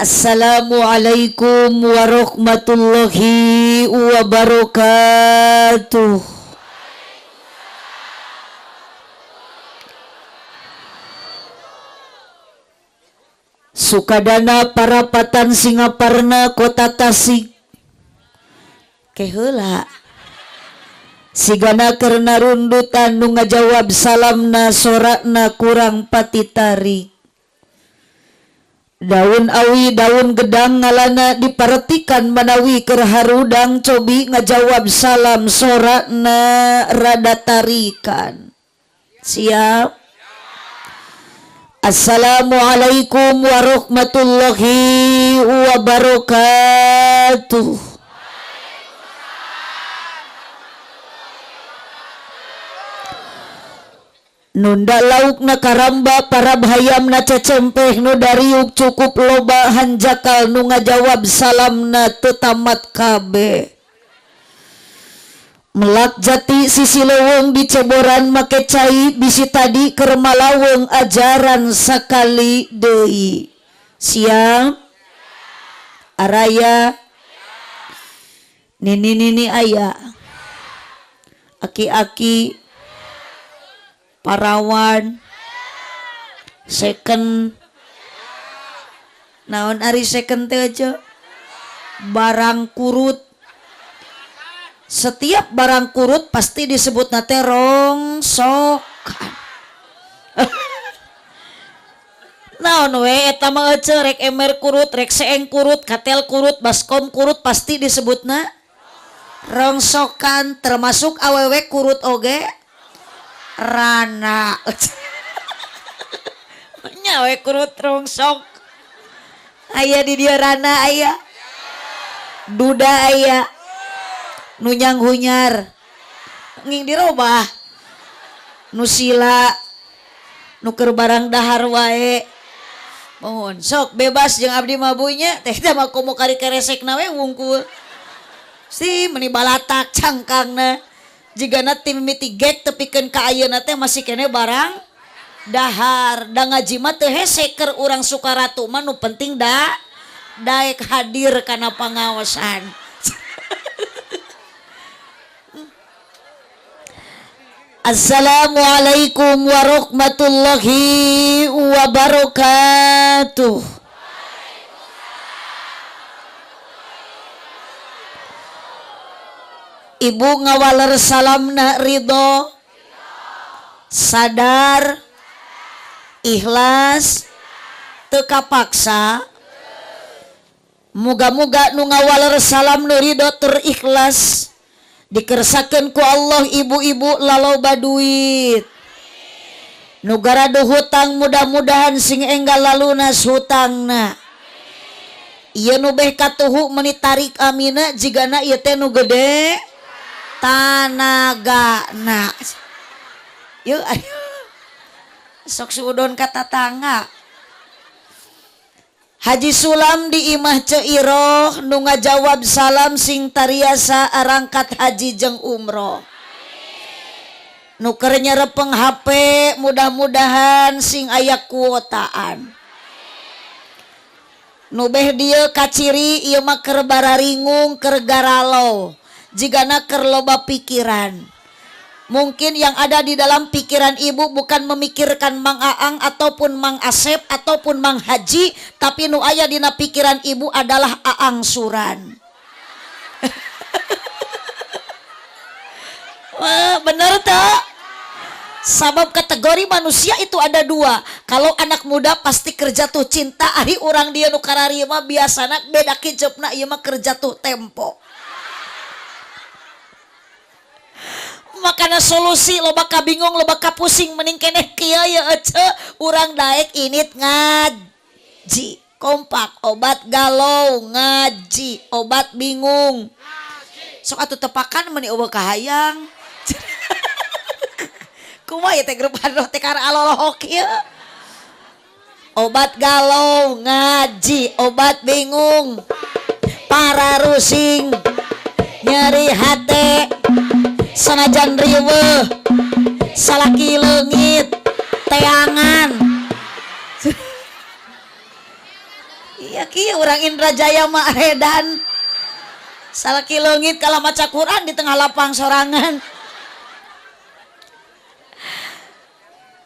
Assalamualaikum warahmatullahi wabarakatuh. Sukadana Parapatan Singaparna Kota Tasik keheula sigana keur narundutan nu ngajawab salamna sorakna kurang pati tarik. Daun awi daun gedang ngalana diparetikan manawi keur harudang cobi ngajawab salam sorakna rada tarikan. Siap. Assalamualaikum warahmatullahi wabarakatuh. Nunda lauk na karamba para hayam na cecempeh nu dariuk cukup loba hanjakal nu ngajawab salamna teu tamat kabeh. Melak jati sisi leuweung diceboran make cai bisi tadi keur malaweng ajaran sakali deui. Siap? Araya nini-nini aya, aki-aki, parawan, second. Naon ari second teh aja? Barang kurut. Setiap barang kurut pasti disebut nate rongsokan. Naon we eta mah ece, rek ember kurut, rek seeng kurut, katel kurut, baskom kurut pasti disebutna rongsokan, termasuk awewe kurut oge rana. Nya we kurut rongsok. Aya di dieu rana aya. Duda aya. Nunyang hunyar. Nging dirobah. Nu sila nu keur barang dahar wae. Mohon sok bebas jeung abdi mah bunya teh teh mah komo kari keresekna we wungkul. Si meni balatak cangkangna. Jigana tim mimiti gek tepikeun ka ayeuna teh masih keneh barang dahar. Da ngaji mah teu hese keur urang Sukaratu mah, nu penting da daek hadir kana pangaosan. Assalamualaikum warahmatullahi wabarakatuh. Ibu ngawaler salamna ridho, sadar, ikhlas, teu kapaksa. Muga-muga nu ngawaler salam nu ridho tur ikhlas dikersakeun ku Allah ibu-ibu laloba duit. Nu garado hutang mudah-mudahan sing enggal lalunas hutangna. Ieu nu beh katuhu meuni tarik amina jigana ieu teh nu gede tanagana. Yeuh ayo. Sok suudon ka tatangga. Haji Sulam di imah Ceu Iroh nu ngajawab salam sing tariasa arangkat haji jeung umroh. Nu keur nyerepeng HP mudah-mudahan sing aya kuotaan. Nu beh dieu kaciri ieu mah keur bararingung keur garalo jigana keur loba pikiran. Mungkin yang ada di dalam pikiran ibu bukan memikirkan Mang Aang ataupun Mang Asep ataupun Mang Haji, tapi nu aya dina pikiran ibu adalah Aang Suran. Wah, bener tak? Sabab kategori manusia itu ada dua. Kalau anak muda pasti kerja tuh cinta, ari urang dia nu karari mah biasana beda kijeupna ieu mah kerja tuh tempo. Makana solusi loba kabingung loba kapusing mending keneh kieu ye ece urang daek init ngaji kompak obat galau ngaji obat bingung sok atuh tepakan meni eueuh kahayang. Kumaha ieu teh grup hadroh teh kara alolohok ieu. Obat galau ngaji obat bingung para rusing nyeri hate sanajan riweuh salaki leungit teangan. Iya Kieu urang Indrajaya mah edan. Salaki leungit kalah maca Quran di tengah lapang sorangan.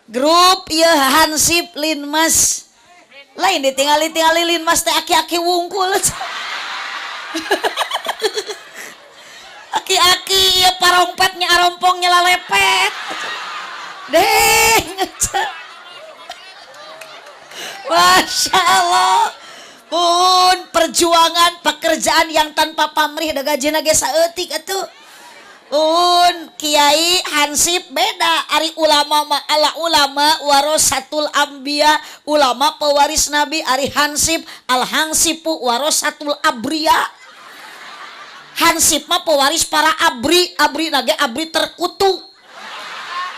Grup ieu Hansip Linmas. Lain ditingali-tingali Linmas teh aki-aki wungkul. Aki-aki ieu parompetnya arompongnya lalepet. Deng. Masya Allah. Pun perjuangan pekerjaan yang tanpa pamrih da gajina ge saeutik atuh. Pun kiai hansip beda ari ulama ma ala ulama warasatul anbiya, ulama pewaris nabi, ari hansip al hansipu warasatul abriya. Hansip mah pewaris para abri, abri nage abri terkutuk.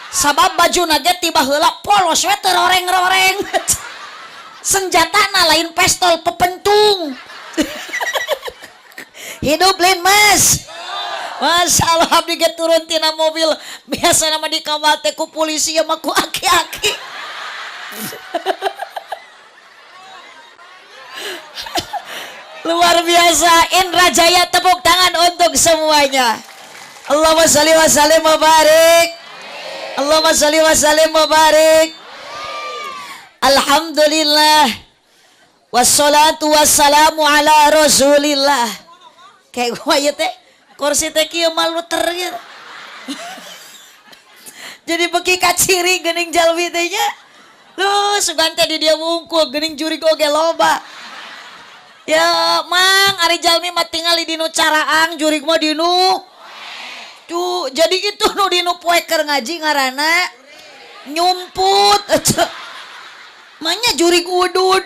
Sabab baju nage tiba heula polos we teu roreng-roreng. Senjatana lain pistol pepentung. Hidup Linmas. Masya Allah abdi ge turun tina mobil biasa nama dikawal teh ku polisi ya mah ku aki-aki. Luar biasa Indrajaya, tepuk tangan untuk semuanya. Allahumma sholli wa sallim wa barik. Allahumma sholli wa sallim wa barik. Alhamdulillah wassalatu wassalamu ala rasulillah. Kayak gua ieu teh kursi teh kieu malu ter gitu. Jadi beki kaciri geuning jalmi teh nya. Lu sugan teh di dieu wungkul geuning jurig oge loba. Ya mang ari jalmi mah tingali dinu caraang jurig mah dinu. Tuh jadi itu nu dinu poe keur ngaji ngaranna nyumput. Manya jurig udud.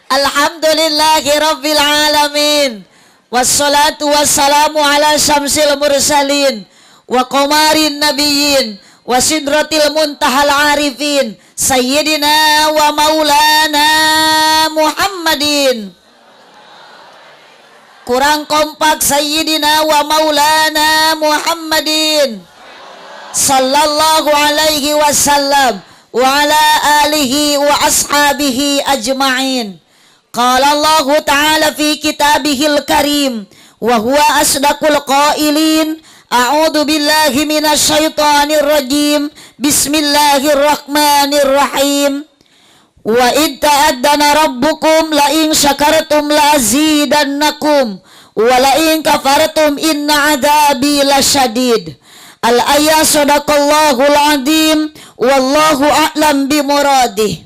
Alhamdulillahi rabbil alamin. Wassalatu wassalamu ala syamsil mursalin wa qamarin nabiyyin wa sidratil muntahal arifin sayyidina wa maulana Muhammadin. Kurang kompak sayyidina wa maulana Muhammadin sallallahu alaihi wasallam wa ala alihi wa ashabihi ajma'in. Qala Allah ta'ala fi kitabihil karim wa huwa asdaqul qailin. A'udzu billahi minasyaitonir rajim. Bismillahirrahmanirrahim. Wa id ta'addana rabbukum la in syakartum la azidannakum wa la in kafartum inna adzabi lasyadid. Al-ayat sadaqallahul azim wallahu a'lam bimuradih.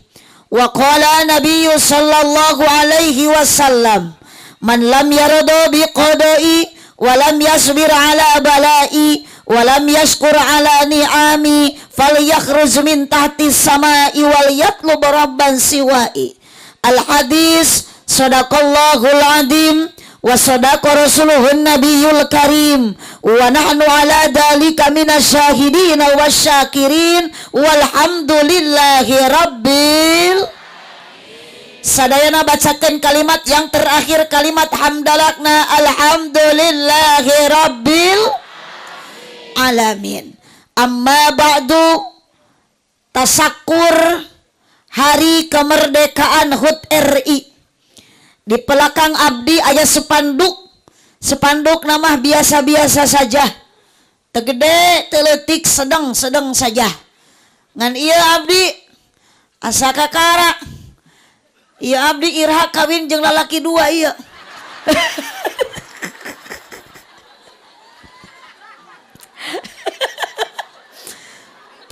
Wa qala nabiyyu sallallahu alaihi wasallam man lam yarda bi qada'i wa lam yasbir ala bala'i wa lam yashkur ala ni'ami falyakhruj min tahti samai wal yatlub rabban siwa'i. Al hadis sadaqallahul azim wa sadaqa rasuluhun nabiyul karim wa nahnu ala dalika minasyahidin wasyakirin walhamdulillahi rabbil. Sadayana bacakan kalimat yang terakhir, kalimat hamdalakna alhamdulillahi rabbil alamin. Amma ba'du, tasakkur hari kemerdekaan HUT RI. Di belakang abdi aya spanduk. Spanduk nama biasa-biasa saja. Tegede, teletik, sedang-sedang saja. Ngan ieu abdi asa kakara. Ieu abdi iraha kawin jeung lalaki dua ieu.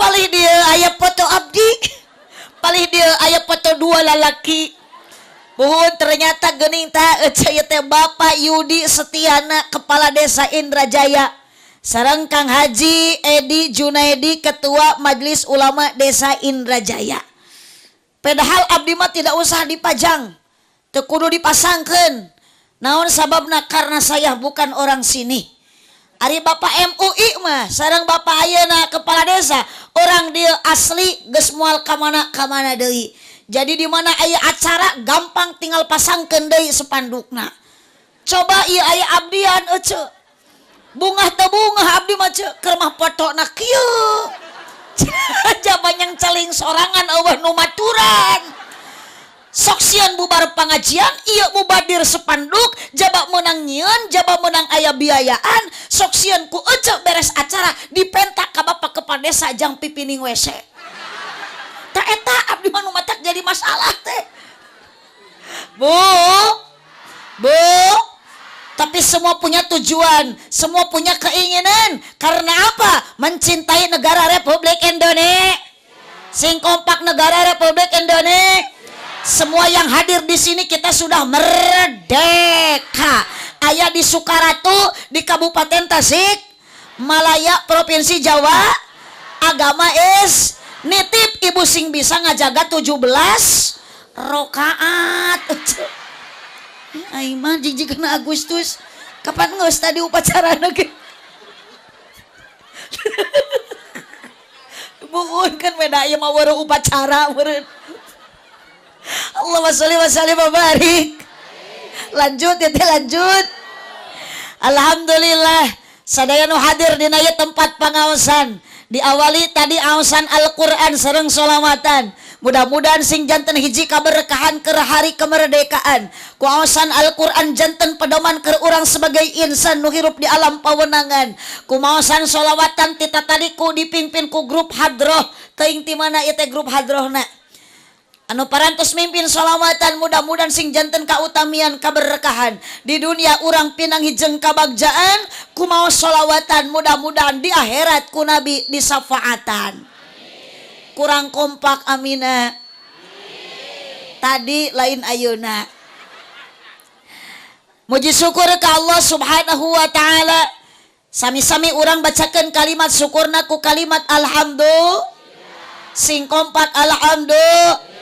Palih dia aya foto abdi. Palih dia aya foto dua lalaki. Buhun ternyata geuning ta eueuh teh Bapak Yudi Setiana Kepala Desa Indrajaya sareng Kang Haji Edi Junaidi Ketua Majelis Ulama Desa Indrajaya. Padahal abdi mah tidak usah dipajang, teu kudu dipasangkeun. Naon sababna? Karena saya bukan orang sini. Ari Bapak MUI mah sareng Bapak ayeuna Kepala Desa, orang dia asli geus moal ka mana-kamana deui. Jadi di mana aya acara gampang tinggal pasangkeun deui spandukna. Coba ieu aya abdian ece. Bungah teu bungah abdi mah ce keur mah fotona kieu. Jaba yang celing sorangan eueuh nu maturan. Sok sieun bubar pangajian ieu mubadir sepanduk jaba meunang nyieun jaba meunang aya biayaan sok sieun ku ece beres acara dipentak ka bapak kepala desa jang pipining WC. Ta eta abdi mah nu matak jadi masalah teh. Bu, bu, tapi semua punya tujuan, semua punya keinginan. Karena apa? Mencintai negara Republik Indonesia. Sing kompak negara Republik Indonesia. Semua yang hadir di sini kita sudah merdeka. Aya di Sukaratu, di Kabupaten Tasik, Malaya, Provinsi Jawa, agama is nitip ibu sing bisa ngajaga 17 rokaat. Aing mah jijik kena Agustus. Kapan geus tadi upacara ge? Buun kan beda ieu mah weureuh upacara meureun. Allahumma sholli wa sallim wa barik. Lanjut ya teh, lanjut. Alhamdulillah sadaya nu hadir dina ieu tempat pangaosan. Diawali tadi aosan Al-Qur'an sareng sholawatan. Mudah-mudahan sing janten hiji kaberkahan keur hari kemerdekaan. Ku aosan Al-Qur'an janten pedoman keur urang sebagai insan nu hirup di alam pawenangan. Ku maosan sholawatan tita tadi ku dipimpin ku grup hadroh. Teuing ti mana ieu teh grup hadrohna. Anu parantos mimpin sholawatan mudah-mudahan sing janten kautamian kaberkahan di dunia urang pinang hijeng kabagjaan ku maos sholawatan mudah-mudahan di akhirat ku nabi disafaatan. Kurang kompak amina. Tadi lain ayeuna. Muji syukur ka Allah Subhanahu wa taala. Sami-sami urang bacakeun kalimat syukurna ku kalimat alhamdulillah. Sing kompak alhamdulillah.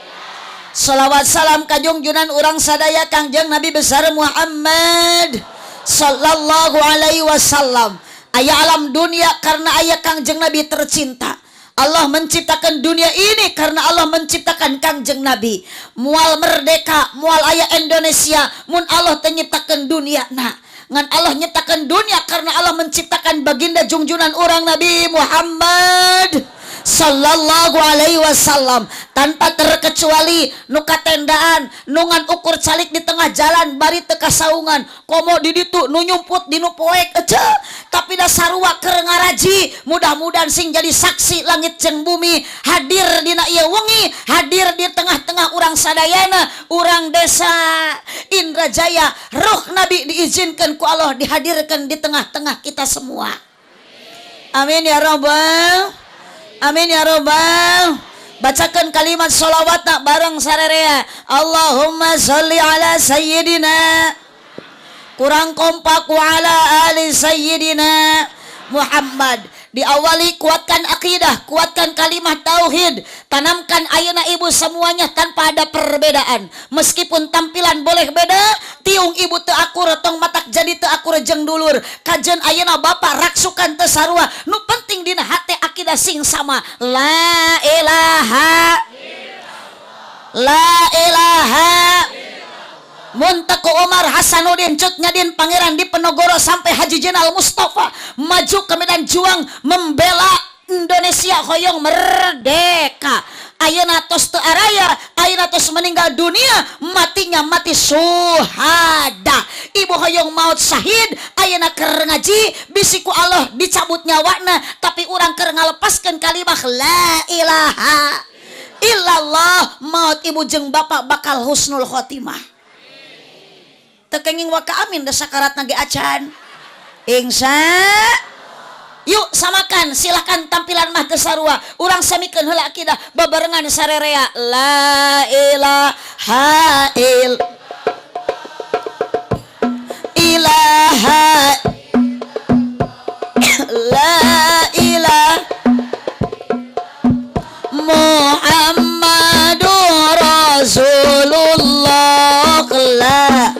Salawat salam kajungjunan urang sadaya Kangjeng Nabi besar Muhammad sallallahu alaihi wasallam. Aya alam dunia karena aya Kangjeng Nabi tercinta. Allah menciptakan dunia ini karena Allah menciptakan Kangjeng Nabi. Mual merdeka, mual aya Indonesia mun Allah teu nyiptakeun dunia na. Ngan Allah nyiptakeun dunia karena Allah menciptakan baginda jungjunan urang Nabi Muhammad sallallahu alaihi wasallam tanpa terkecuali nu katendaan nu ngan ukur calik di tengah jalan bari teu kasaungan komo di ditu nu nyumput di nu poek ece tapi da sarua keur ngaraji mudah-mudahan sing jadi saksi langit jeung bumi hadir dina ieu wengi hadir di tengah-tengah urang sadayana urang desa Indrajaya roh Nabi diizinkan ku Allah dihadirkan di tengah-tengah kita semua. Amin ya rabbal amin ya robbal. Bacakan kalimat sholawat nak bareng sarerea. Allahumma sholli ala sayyidina. Kurang kompak wa ala ali sayyidina Muhammad. Diawali kuatkan akidah, kuatkan kalimat tauhid, tanamkan ayeuna ibu semuanya tanpa ada perbedaan. Meskipun tampilan boleh beda, tiung ibu teu akur tong matak jadi teu akur jeung dulur. Kajen ayeuna bapak raksukan teu sarua, nu penting dina hate akidah sing sama. La ilaha la ilaha. Muntaku Umar Hasanuddin Cut Nyadin Pangeran Diponegoro sampai Haji Jenal Mustafa maju ke medan juang membela Indonesia hoyong merdeka. Ayeuna tos teu araya, ayeuna tos meninggal dunia, matinya mati suhada. Ibu hoyong maut syahid, ayeuna keur ngaji bisi ku Allah dicabut nyawana, tapi urang keur ngalepaskeun kalimah la ilaha illallah, maut ibu jeung bapak bakal husnul khotimah. Teu kenging waka amin da sakaratna ge acan. Insya yuk samakan silahkan tampilan mah teu sarua urang samikeun heula akidah babarengan sarerea la ilaha il ilaha la ilaha Muhammadur Rasulullah la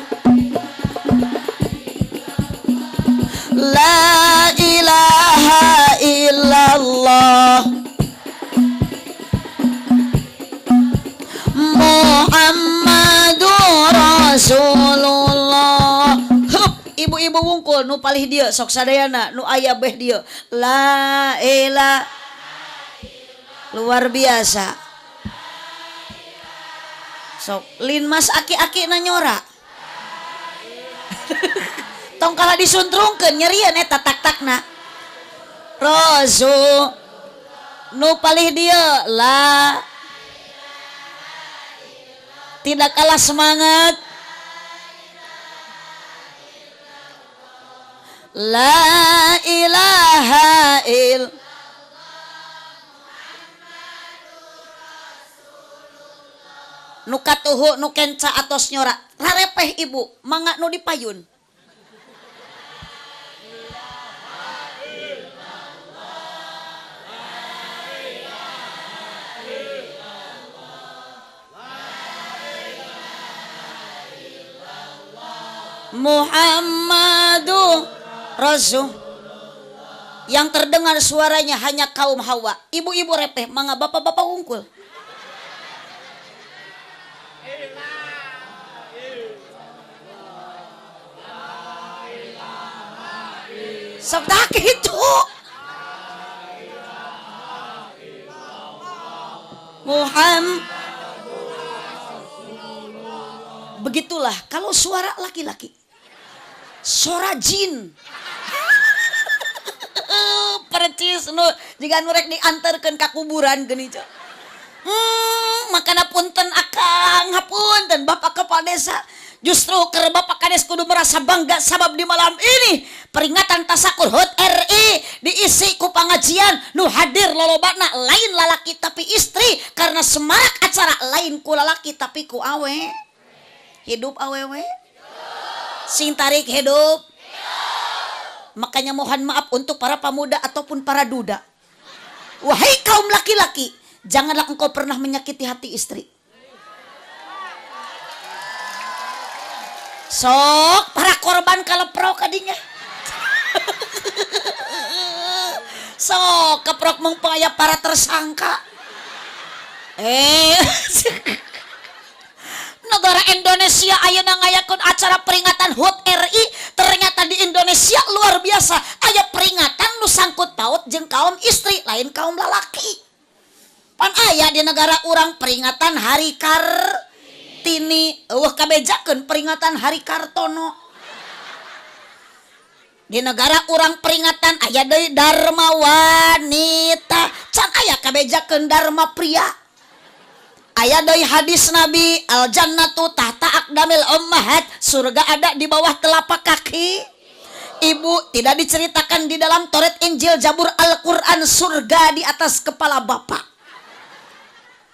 la ilaha illallah Muhammadur Rasulullah. Hup, ibu-ibu wungkul nu palih dieu sok sadayana nu aya beh dieu la ilaha Luar biasa. Sok linmas aki-aki na nyora. Tong kalah disuntrungkeun nyerieun eta tak-takna. Rasul nu palih dieu la tidak kalah semangat. La ilaha il nu katuhu nu kenca atos nyora rarepeh ibu mangga nu dipayun. Muhammadu Rasul. Yang terdengar suaranya hanya kaum Hawa. Ibu-ibu repeh, mangga bapak-bapak unggul. Sok tak gitu. Muhammad. Begitulah kalau suara laki-laki. Sora jin. Percis nu jika nu rek diantarkeun ka kuburan geuning ceu. Makana punten akang, hapunten Bapak Kepala Desa. Justru keur Bapak Kades kudu merasa bangga sabab di malam ini peringatan tasakur HUT RI diisi ku pangajian nu hadir lolobana lain lalaki tapi istri karena semarak acara lain ku lalaki tapi ku awe. Hidup awewe. Sing tarik hidup. Makanya mohon maaf untuk para pemuda ataupun para duda. Wahai kaum laki-laki, janganlah engkau pernah menyakiti hati istri. Sok para korban kaleprok kadinya. Sok keprok mengpaya para tersangka. Negara Indonesia ayeuna ngayakeun acara peringatan HUT RI, ternyata di Indonesia luar biasa aya peringatan nu sangkut paut jeung kaum istri lain kaum lalaki. Pan aya di negara urang peringatan Hari Kartini, eueuh kabejakeun peringatan Hari Kartono. Di negara urang peringatan aya deui Dharma Wanita, can aya kabejakeun Dharma Pria. Aya deui hadis Nabi, al jannatu tahta aqdamil ummahat, surga ada di bawah telapak kaki. Ibu tidak diceritakan di dalam Taurat, Injil, Zabur, Al-Quran surga di atas kepala bapak.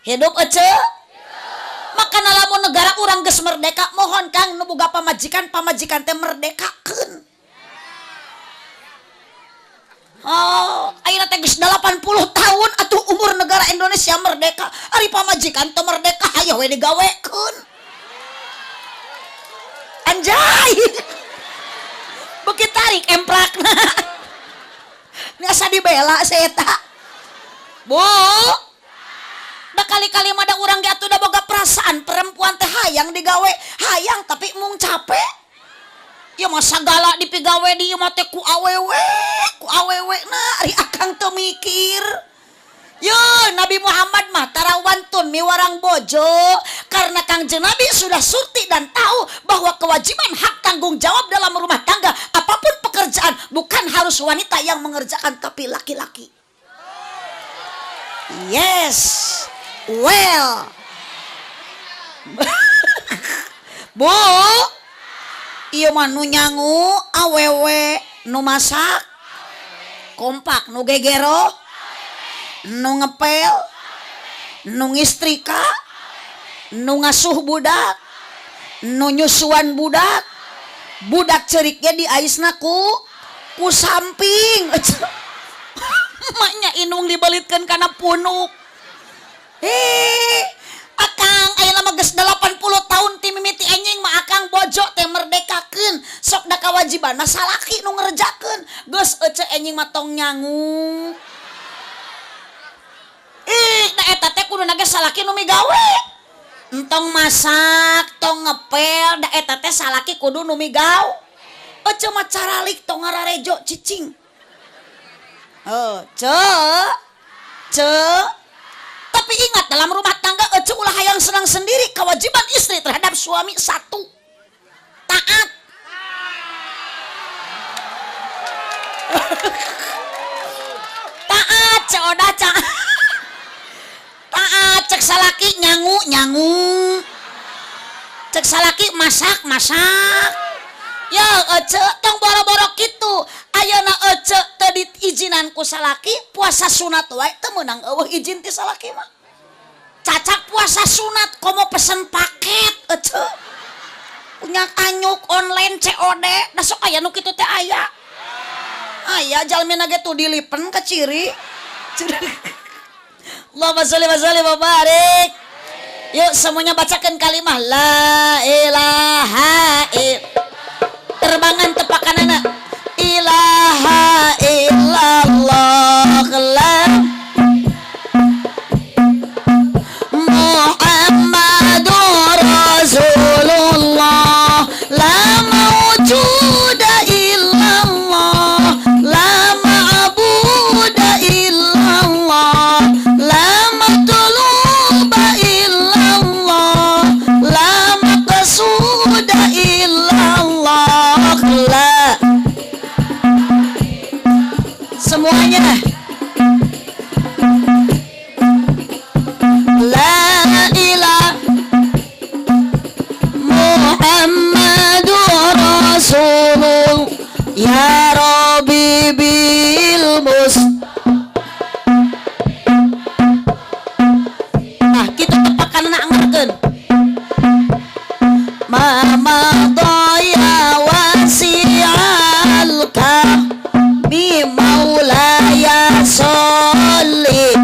Hidup ece? Maka lamun negara urang geus merdeka, mohon Kang nu boga pamajikan, pamajikan teh merdekakeun. Oh, ayeuna teh geus 80 tahun atuh umur negara Indonesia merdeka. Ari pamajikan teh merdeka hayoh we digawekeun. Anjay. Beuki tarik emprakna. Ini asa dibela si eta. Bu. Da kali-kali mah da urang ge atuh da boga perasaan perempuan teh hayang digawe, hayang tapi mung capek. Ya masa galak dipigawe di ieu mah teh ku awewe na ari akang teu mikir. Yo Nabi Muhammad mah tarawantun miwarang bojo karena Kangjeng Nabi sudah surti dan tahu bahwa kewajiban hak tanggung jawab dalam rumah tangga apapun pekerjaan bukan harus wanita yang mengerjakan tapi laki-laki. Yes. Well. Bu, ieu mah nu nyangu awewe, nu masak kompak, nu gegero, nu ngepel, nu ngistrika, nu ngasuh budak, nu nyusuan budak, budak ceriknya diaisna ku samping. Maknya inung dibelitkeun kana punuk. Akang ayeuna mah geus 80 tahun ti mimiti anjing mah akang bojo teh merdekakeun. Sok da kawajibanna salaki nu ngerjakeun. Geus ece anjing mah tong nyangu. Ih, da eta teh kuduna ge salaki nu migawe. Entong masak, tong ngepel, da eta teh salaki kudu nu migawe. Ece mah caralik tong ngararejo cicing. Oh, ce ce Tapi ingat, dalam rumah tangga ece ulah hayang senang sendiri. Kewajiban istri terhadap suami satu, taat. Taat Ceu Odah, cak taat. Cek salaki nyangu nyangu, cek salaki masak masak. Ya ece tong boro-boro kitu. Ayeuna ece teu diizinan ku salaki puasa sunat wae teu meunang, eueuh izin ti salaki mah. Cacak puasa sunat komo pesen paket ece punya anyuk online COD da sok aya nu kitu teh, aya aya jalmina ge tuh dilipen ke ciri. Allahumma sholli wa sallim wa barik. Yuk semuanya bacakan kalimah la ilaha il terbangan tepakanana ilaha illallah la Muhammadur Rasulullah la mawjuda illallah la ma'buda illallah la matluba illallah la maqsuda illallah la. Semuanya la ilaha Muhammadur Rasulullah ya Rabbi bil mus. Nah kita tepakan anggarkeun mama daya wasi'al bi maulaya sholli.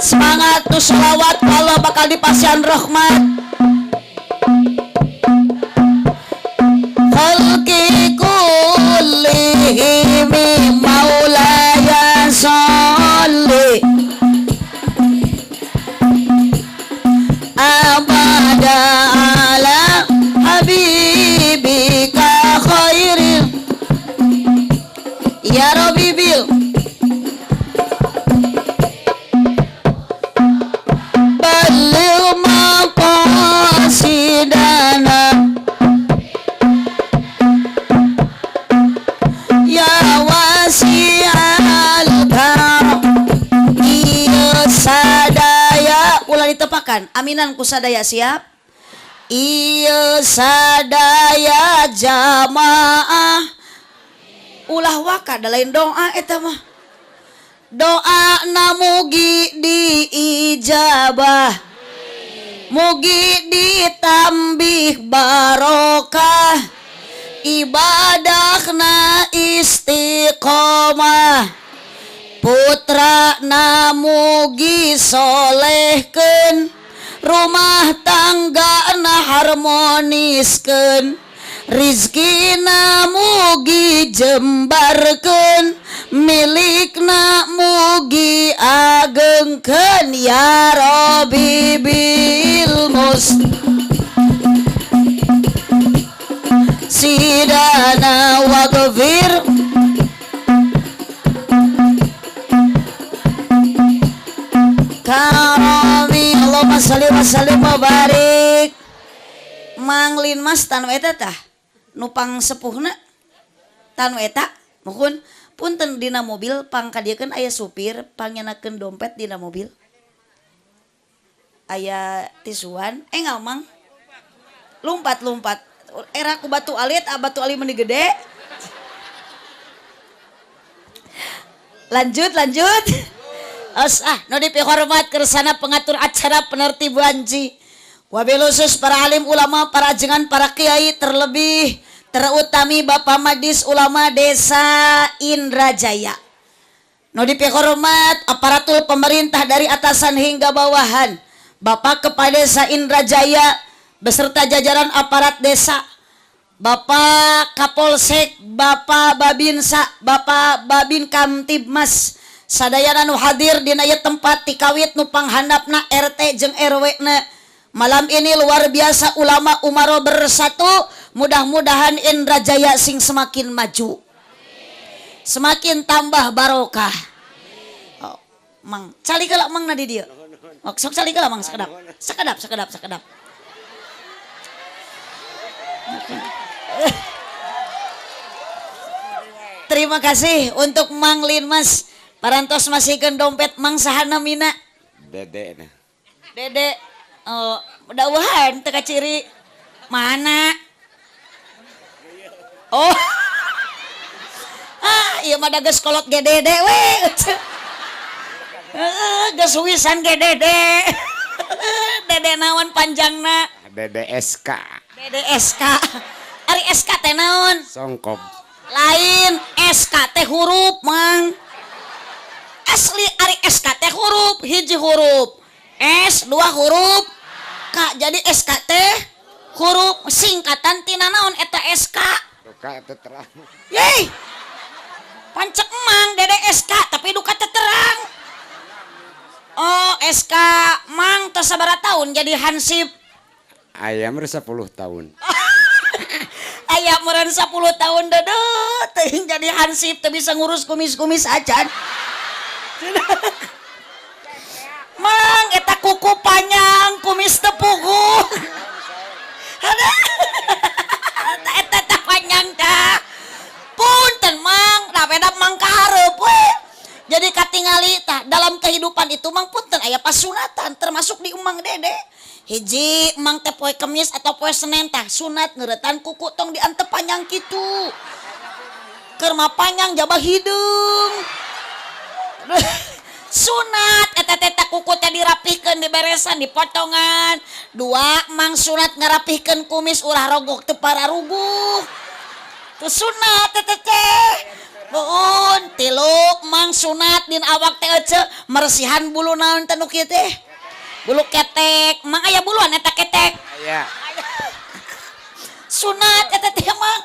Semangat tuh sholawat kalau bakal dipasihan rahmat. Khalqi kullihim maulaya sholli abada ala habibika khairil ya Rabbi bil baligh maqasidana ya wasi'al karam. Ieu sadaya ulah ditepakan, aminan ku sadaya siap. Ieu sadaya jamaah ulah waka da lain doa eta mah. Doa na mugi diijabah, mugi ditambih barokah, ibadahna istiqomah, putra na mugi solehkeun, rumah tangga na harmoniskeun, rizkina mugi jembarkeun, milikna mugi agengkeun ya Rabbi bil mus sidana waghfir karami. Allahumma sholli wa sallim wa barik. Manglin mas tanu eta tah nupang sepuhna tanu eta muhun punten dina mobil pangkadiekeun aya supir pangyanakeun dompet dina mobil aya tisuan engal mang lumpat-lumpat era ku batu alit, batu alit meni gede. Lanjut lanjut. Os ah nu dipihormat kersana pengatur acara penertib wanci wabil khusus para alim ulama, para ajengan, para kiai, terlebih terutami Bapak Madis Ulama Desa Indrajaya. Nu dipihormat aparatur pemerintah dari atasan hingga bawahan, Bapak Kepala Desa Indrajaya beserta jajaran aparat desa, Bapak Kapolsek, Bapak Babinsa, Bapak Babin Kamtibmas, sadayana nu hadir dina ieu tempat tikawit nu panghandapna RT jeung RW na. Malam ini luar biasa ulama umaro bersatu, mudah-mudahan Indrajaya sing semakin maju, semakin tambah barokah. Mang, calik heula Mang na di dieu. Oh, sok calik heula Mang sakedap. Sakedap, sakedap, sakedap. Terima kasih untuk Mang Linmas. Parantos masihkeun dompet Mang saha namina? Dede nah. Dede. Oh, dauhan teu kaciri. Mana? Oh. Ah, ieu mah da geus kolot ge dede we. Heeh, geus wisan ge dede. Dede naon panjangna? Dede SK. Dede SK. Ari SK teh naon? Songkob. Lain SK teh huruf, Mang. Asli ari SK teh huruf, hiji huruf. S dua huruf K. Jadi SK teh huruf singkatan tina naon eta SK? Duka teu terang. Yeay. Pancek Mang Dede SK tapi duka teu terang. Oh, SK Mang teh sabaraha tahun jadi hansip? Aya meureun 10 tahun. Aya meureun 10 tahun deudeuh teuing jadi hansip teu bisa ngurus kumis-kumis acan. Mang eta kuku panjang kumis teu puguh. Eta teh panjang tah. Punten Mang, da beda Mang ka hareup we. Jadi katingali tah dalam kehidupan itu Mang punten aya pasunatan termasuk di Emang Dede. Hiji Mang teh poe Kemis atau poe Senen tah sunat ngeuretan kuku tong diantep panjang kitu. Keur mah panjang jaba hideung. Sunat eta teh kuku teh dirapihkeun diberesan dipotongan. Dua Mang sunat ngarapihkeun kumis ulah rogok teu pararuguh. Teu sunat eta teh. Nuhun tilu Mang sunat din awak teh ece meresihan bulu naon teh nu kieu teh. Bulu ketek, Mang aya buluan eta ketek. Aya. Sunat eta teh Mang.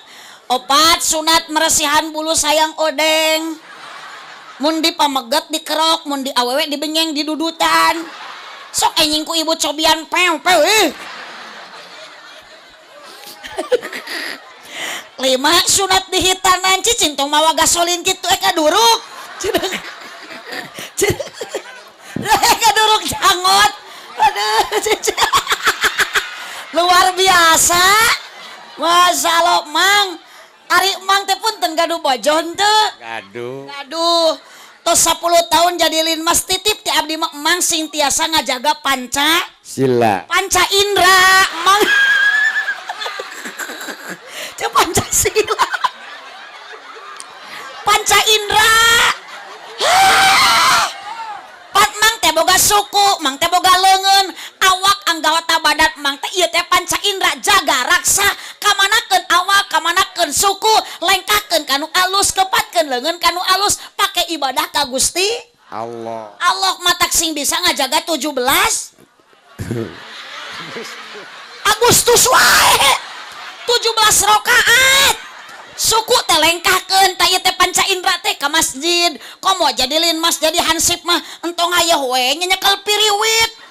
Opat sunat meresihan bulu sayang odeng. Mun di pameget dikerok, mun di awewe dibenyeng didudutan. Sok anjing ku ibu cobian pew pew ih. Lima sunat dihitanan cicing tong mawa gasolin kitu eka duruk. Eka duruk jangot. Aduh, cicing. Luar biasa. Masalah Mang. Ari Mang teh punten gaduh bojo henteu? Gaduh. Gaduh. Tos 10 tahun jadi linmas titip ti abdi mah Mang sing tiasa ngajaga panca sila. Panca indra Mang. Ceu Pancasila. Panca indra. Pat Mang teh boga suku, Mang teh boga leungeun, awak anggota badan Mang teh ieu teh panca indra jaga raksa kamanakeun awak, kamanakeun suku, lengkahkeun kanu alus, kepatkeun leungeun kanu alus, pake ibadah ka Gusti Allah. Allah matak sing bisa ngajaga 17 Agustus wae. 17 rakaat. Suku teh lengkahkeun tah ieu teh panca indra teh ka masjid. Komo jadi linmas jadi hansip mah entong hayeuh we nyekel piriwit.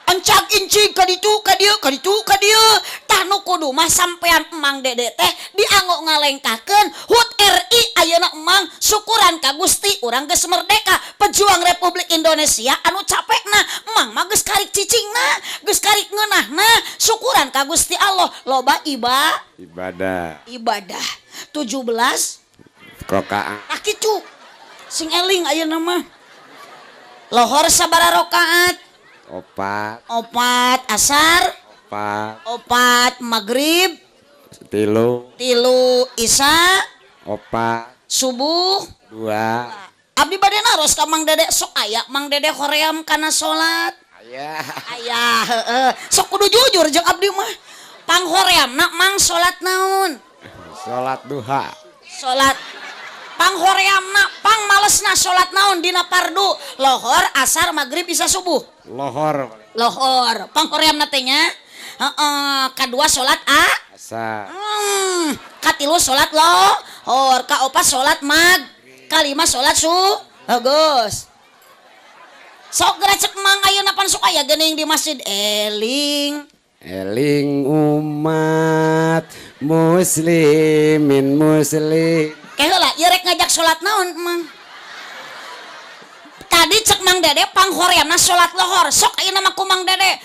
Encag incig ka ditu ka dieu ka ditu ka dieu. Tah nu kudu mah sampean Emang Dede teh dianggo ngalengkahkeun HUT RI ayeuna Emang syukuran ka Gusti urang geus merdeka pejuang Republik Indonesia anu capekna Emang mah geus karik cicingna geus karik ngeunahna syukuran ka Gusti Allah loba ibadah. Ibadah 17 rakaat. Tah kitu sing eling ayeuna mah. Lohor sabaraha rakaat? Opat. Opat asar. Opat. Opat maghrib. Tilu. Tilu isya. Opat. Subuh. Dua. Abdi bade naros ka Mang Dede sok aya Mang Dede hoream kana salat. Aya. Aya heeh. Sok kudu jujur jeung abdi mah. Panghoreamna Mang salat naon? Salat duha. Salat panghoreamna pangmalesna salat naon dina pardu? Lohor, asar, maghrib, isya, subuh. Lohor. Lohor. Panghoreamna teh nya. Heeh, kadua salat a asar. Katilu salat lohor, kaopat salat mag, kalima salat su. Bagus. Sok geura cek Mang ayeuna pan sok aya geuning di masjid eling. Eling umat muslimin muslim. Keheula ieu rek ngajak salat naon Mang? Tadi cek Mang Dede panghoreamna salat lohor. Sok ayeuna mah ku Mang Dede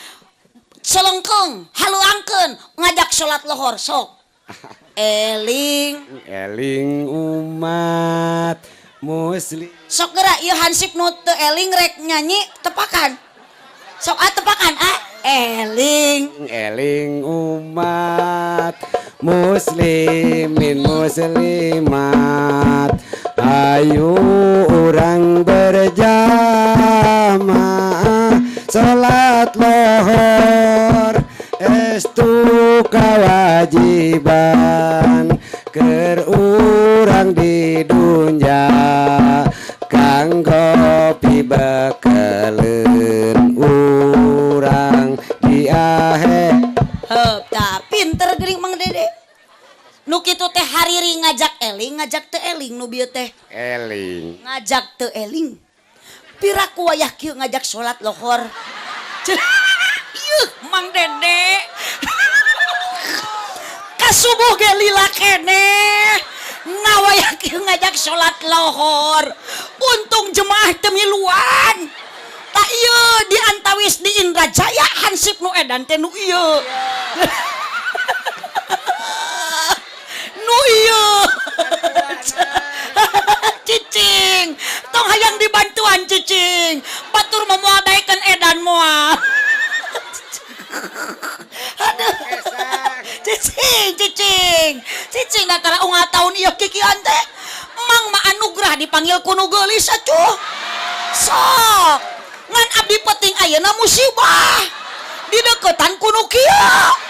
celengkeung, haluangkeun ngajak salat lohor sok. Eling Eling umat muslim. Sok geura ieu hansip nu teu eling rek nyanyi tepakan. Sok ah tepakan ah. Eling Eling umat muslimin muslimat, ayo urang berjamaah salat lohor, estu kewajiban keur urang di dunya, kanggo pibekeleun urang di akhir. Heup, tah pinter geuning Mang Dede. Nu kitu teh hariri ngajak eling, ngajak teu eling nu bieu teh. Eling. Ngajak teu eling. Piraku wayah kieu ngajak salat lohor. Yuh, Mang Dede. Kasubuh ge lila keneh. Nah wayah kieu ngajak salat lohor. Untung jemaah teu miluan. Tak ieu di antawis di Indrajaya hansip nu edan teh nu ieu. Nu ieu. Cicing, tong hayang dibantuan cicing. Batur mah moal daekeun edan moal. Aduh. Cicing, cicing. Cicing datara unggal taun ieu kikian teh. Mang mah anugerah dipanggil ku nu geulis atuh. Sok. Ngan abdi penting ayeuna musibah. Dideketan ku nu kieu.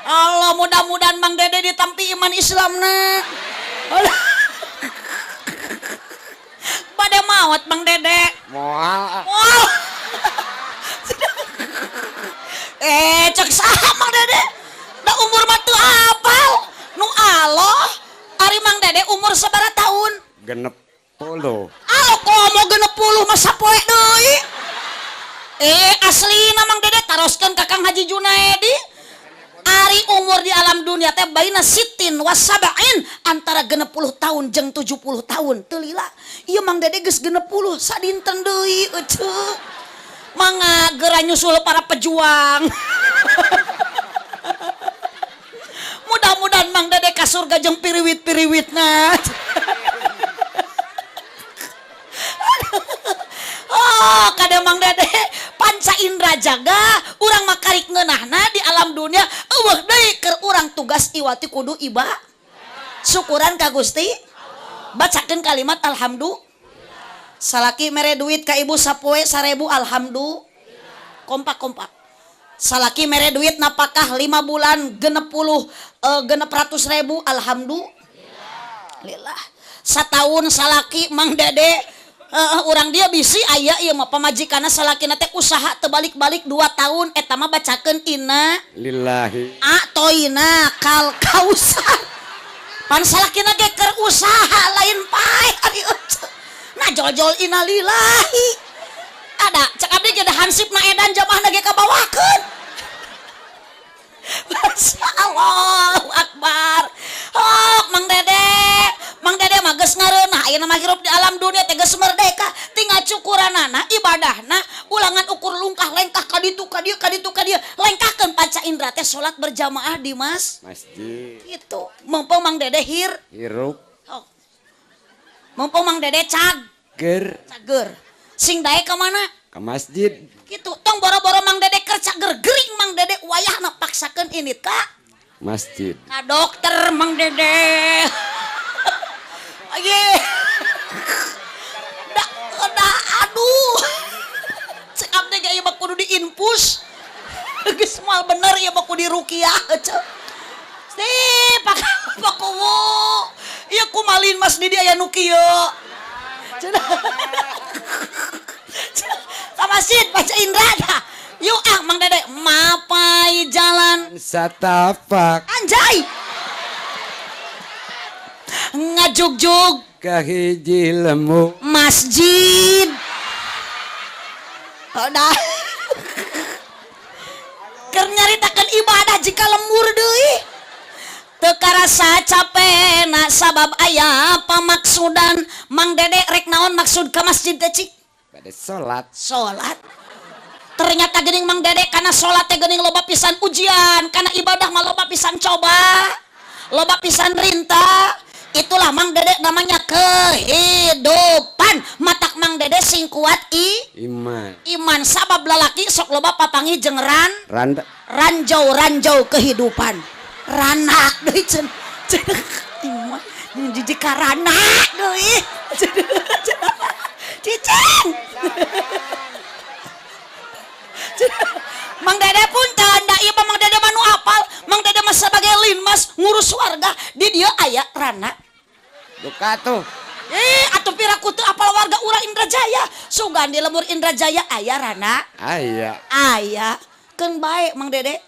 Allah, mudah-mudahan Mang Dede ditampi iman Islamna. Bade maot Mang Dede. Moal. Moal. Cek saha Mang Dede? Da umur mah teu apal. Nu Allah, ari Mang Dede umur sabaraha tahun? 60. Alo komo 60 mah sapoe deui. Aslina Mang Dede taroskeun ka Kang Haji Junaedi. Ari umur di alam dunia teh baina sitin wasabain, antara 60 tahun jeung 70 tahun. Teu lila. Ieu Mang Dede geus 60 sadinten deui euceu. Mangga geura nyusul para pejuang. Mudah-mudahan Mang Dede ka surga jeung piriwit-piriwitna. Oh, kade Mang Dede panca indra jaga, urang mah karik ngeunahna di alam dunia, eueuh deui keur urang tugas iwati kudu iba. Syukuran ka Gusti. Bacakeun kalimat alhamdulillah. Salaki mere duit ka ibu sapoe 1000 alhamdulillah. Kompak-kompak. Salaki mere duit napakah 5 bulan 60, 600.000 alhamdulillah. Sataun salaki Mang Dede, urang dia bisi aya ieu mah pamajikanna salakina teh usaha teu balik-balik 2 tahun eta mah bacakeun inna lillahi atoina kal kausar. Pan salakina ge keur usaha lain pae ari euceu. Nah jol-jol innalillahi. Ada cek abdi ge da hansipna edan jamaahna ge kabawakeun. Masya Allahu Akbar. Oh, Mang Dede, Mang Dede mah geus ngareunah ayeuna mah hirup di alam dunia teh geus merdeka, tinggal cukuranana ibadahna ulangan ukur lungkah lengkah ka ditu ka dieu ka ditu ka dieu, lengkahkeun panca indra teh salat berjamaah di masjid. Gitu. Mumpung Mang Dede hirup. Oh. Mumpung Mang Dede ger. Cager. Sing daek ka mana? Ke masjid. Gitu. Tong boro-boro Mang Dede keur cager gering Mang Dede wayahna paksakeun ini ka masjid. Ka dokter Mang Dede. Ye. Da, da aduh. Cek abdi ge ieu mah kudu diinfus. Geus moal bener ieu mah kudu diruqyah cek. Sih, Pak Kuwu. Ieu kumalin Mas Didi aya nu kieu. Cenah. Ka masjid baca indra dah. Yuk ah Mang Dede mapai jalan satapak. Anjay. Ngajugjug ka hiji lemu masjid. Udah. Keur nyaritakeun ibadah jika lembur deui. Teu karasa capena sabab aya pamaksudan. Mang Dede rek naon maksud ka masjid teh cik? Bade salat. Salat. Ternyata geuning Mang Dede kana salat teh geuning loba pisan ujian, kana ibadah mah loba pisan coba, loba pisan rinta. Itulah Mang Dede namanya kehidupan. Matak Mang Dede sing kuat iman. Iman sabab lalaki sok loba papanggih jeung randa. Ranjau-ranjau kehidupan. Rana deui cenah. Iman jijik ka rana deui. Cicing. Mang Dede punten, da ieu mah Mang Dede mah nu apal. Mang Dede mah sebagai linmas ngurus warga, di dieu aya rana. Duka tuh. Atuh piraku teu apal warga urang Indrajaya. Sugan di lembur Indrajaya aya rana. Aya. Aya. Keun bae Mang Dede.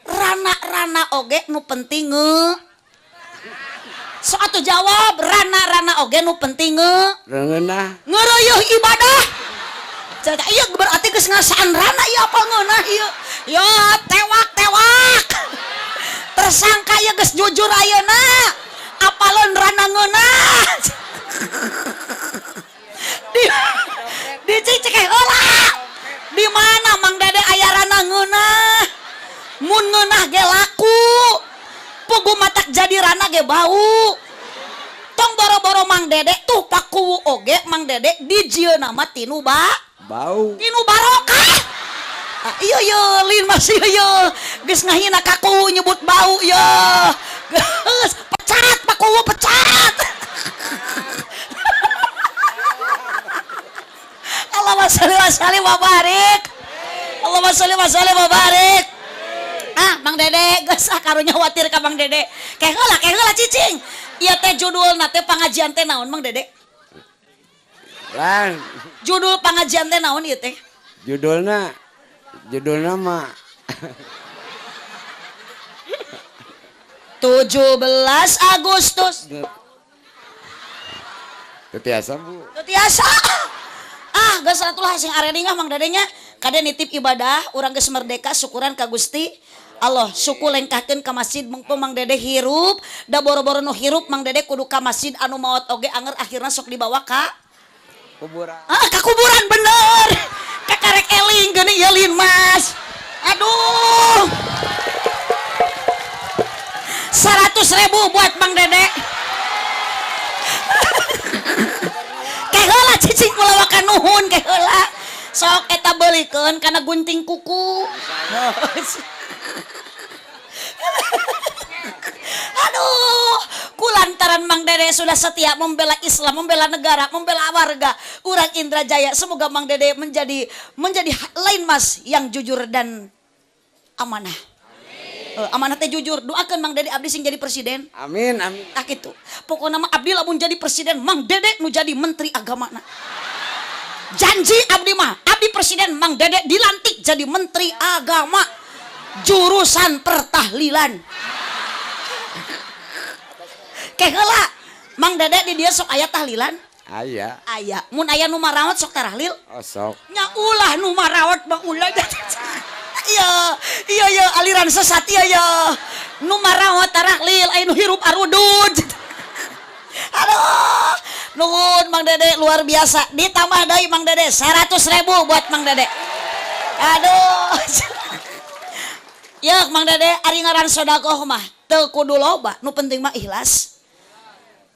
Rana-rana oge nu penting nge. So atuh jawab, rana-rana oge nu penting nge. Reungeunah. Ngeureuyeun ibadah. Cek ieu berarti geus ngasaan rana ieu apal ngeunah ieu. Yo tewak-tewak. Tersangka ieu geus jujur ayeuna. Apaleun rana ngeunah. Di cicek heula. Di mana Mang Dede aya rana ngeunah? Mun ngeunah ge laku. Pugu matak jadi rana ge bau. Tong boro-boro Mang Dede tuh pakuwu oge Mang Dede dijieuna mah tinu ba bau. Tinu barokah. Ah, iya iya lin masih iya geus ngahina ka kuwu nyebut bau ya. Geus pecat pakuwu pecat. Allahumma sholli wa sallim wa barik. Allahumma sholli wa sallim wa barik. Ah, Mang Dede geus ah karunya khawatir ka Mang Dede. Ke heula cicing. Ieu teh judulna teh pangajian teh naon Mang Dede? Lan. Judul pangajian teh naon ieu teh? Judulna mah 17 Agustus. Teu tiasa, Bu. Teu tiasa. Ah, geus atuh sing arening ah Mang Dedenya. Kade nitip ibadah, urang geus merdeka syukuran ka Gusti Allah. Suku lengkahkeun ka masjid mungpung Mang Dede hirup, da boro-boro nu hirup Mang Dede kudu ka masjid anu maot oge anger akhirna sok dibawa ka kuburan. Ah, ka kuburan bener. Kakarek eling geuning ieu lin Mas. Aduh. 100.000 buat Mang Dede. Ke heula cicing kulawakan nuhun ke heula. Sok eta beulikeun kana gunting kuku. Aduh, kulantaran Mang Dede sudah setia membela Islam, membela negara, membela warga urang Indrajaya. Semoga Mang Dede menjadi lain mas yang jujur dan amanah. Amanah teh jujur. Doakeun Mang Dede abdi sing jadi presiden. Amin, amin. Tah kitu. Pokona mah abdi lamun jadi presiden, Mang Dede nu jadi menteri agamana. Janji abdi mah, abdi presiden Mang Dede dilantik jadi menteri agama jurusan pertahlilan. Ke heula Mang Dede di dia sok aya tahlilan? Aya. Aya. Mun aya nu marawat sok tarahlil? Oh, sok. Nya ulah nu marawat mah ulah. Iya, iya iya aliran sesat iya iya. Nu marawat tarahlil aya nu hirup arudud. Aduh, nuhun Mang Dede luar biasa. Ditambah deui Mang Dede 100.000 buat Mang Dede. Aduh. Ya Mang Dede ari ngaran sedekah mah teu kudu loba, nu penting mah ikhlas.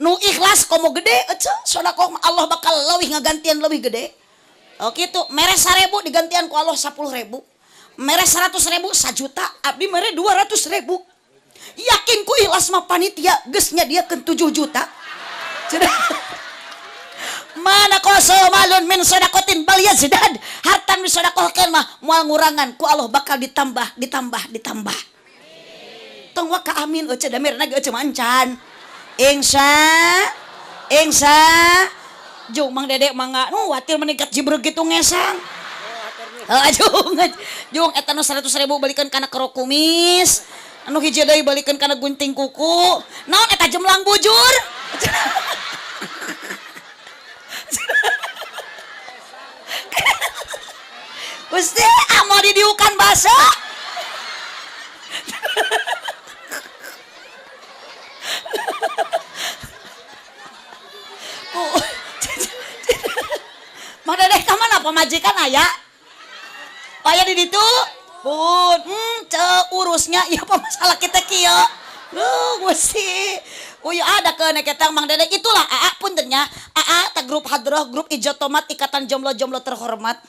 Nu ikhlas komo gede ece sedekah mah Allah bakal leuwih ngagantian leuwih gede. Oh kitu, mere 1.000 digantian ku Allah 10.000. Mere 100.000 1 juta, abdi mere 200.000. Yakin ku ikhlas mah panitia geus nyadiakeun 7 juta. Mana koso malun min sodakotin bal yazdad. Harta nu disodakohkeun mah moal ngurangan ku Allah bakal ditambah, ditambah, ditambah. Tong waka amin eueuh da merena ge eueuh mancan. Ingsa ingsa jung Mang Dede mangga nu watir meningkat jibreg kitu ngesang. Heuh jung jung eta nu 100.000 balikeun kana kerok kumis. Anu hiji deui balikeun kana gunting kuku. Naon eta jemlang bujur? Gusti, ah mau didiukan basah. Oh. Mang Dedeh ka mana Pamajikan aya? Aya di ditu? Pun, ce urusnya ieu apa masalah kita kieu. Duh, gusti. Uy, ada ke neketang Mang Dede itulah AA puntennya. AA ta grup hadroh, grup ijo tomat, ikatan jomblo-jomblo terhormat.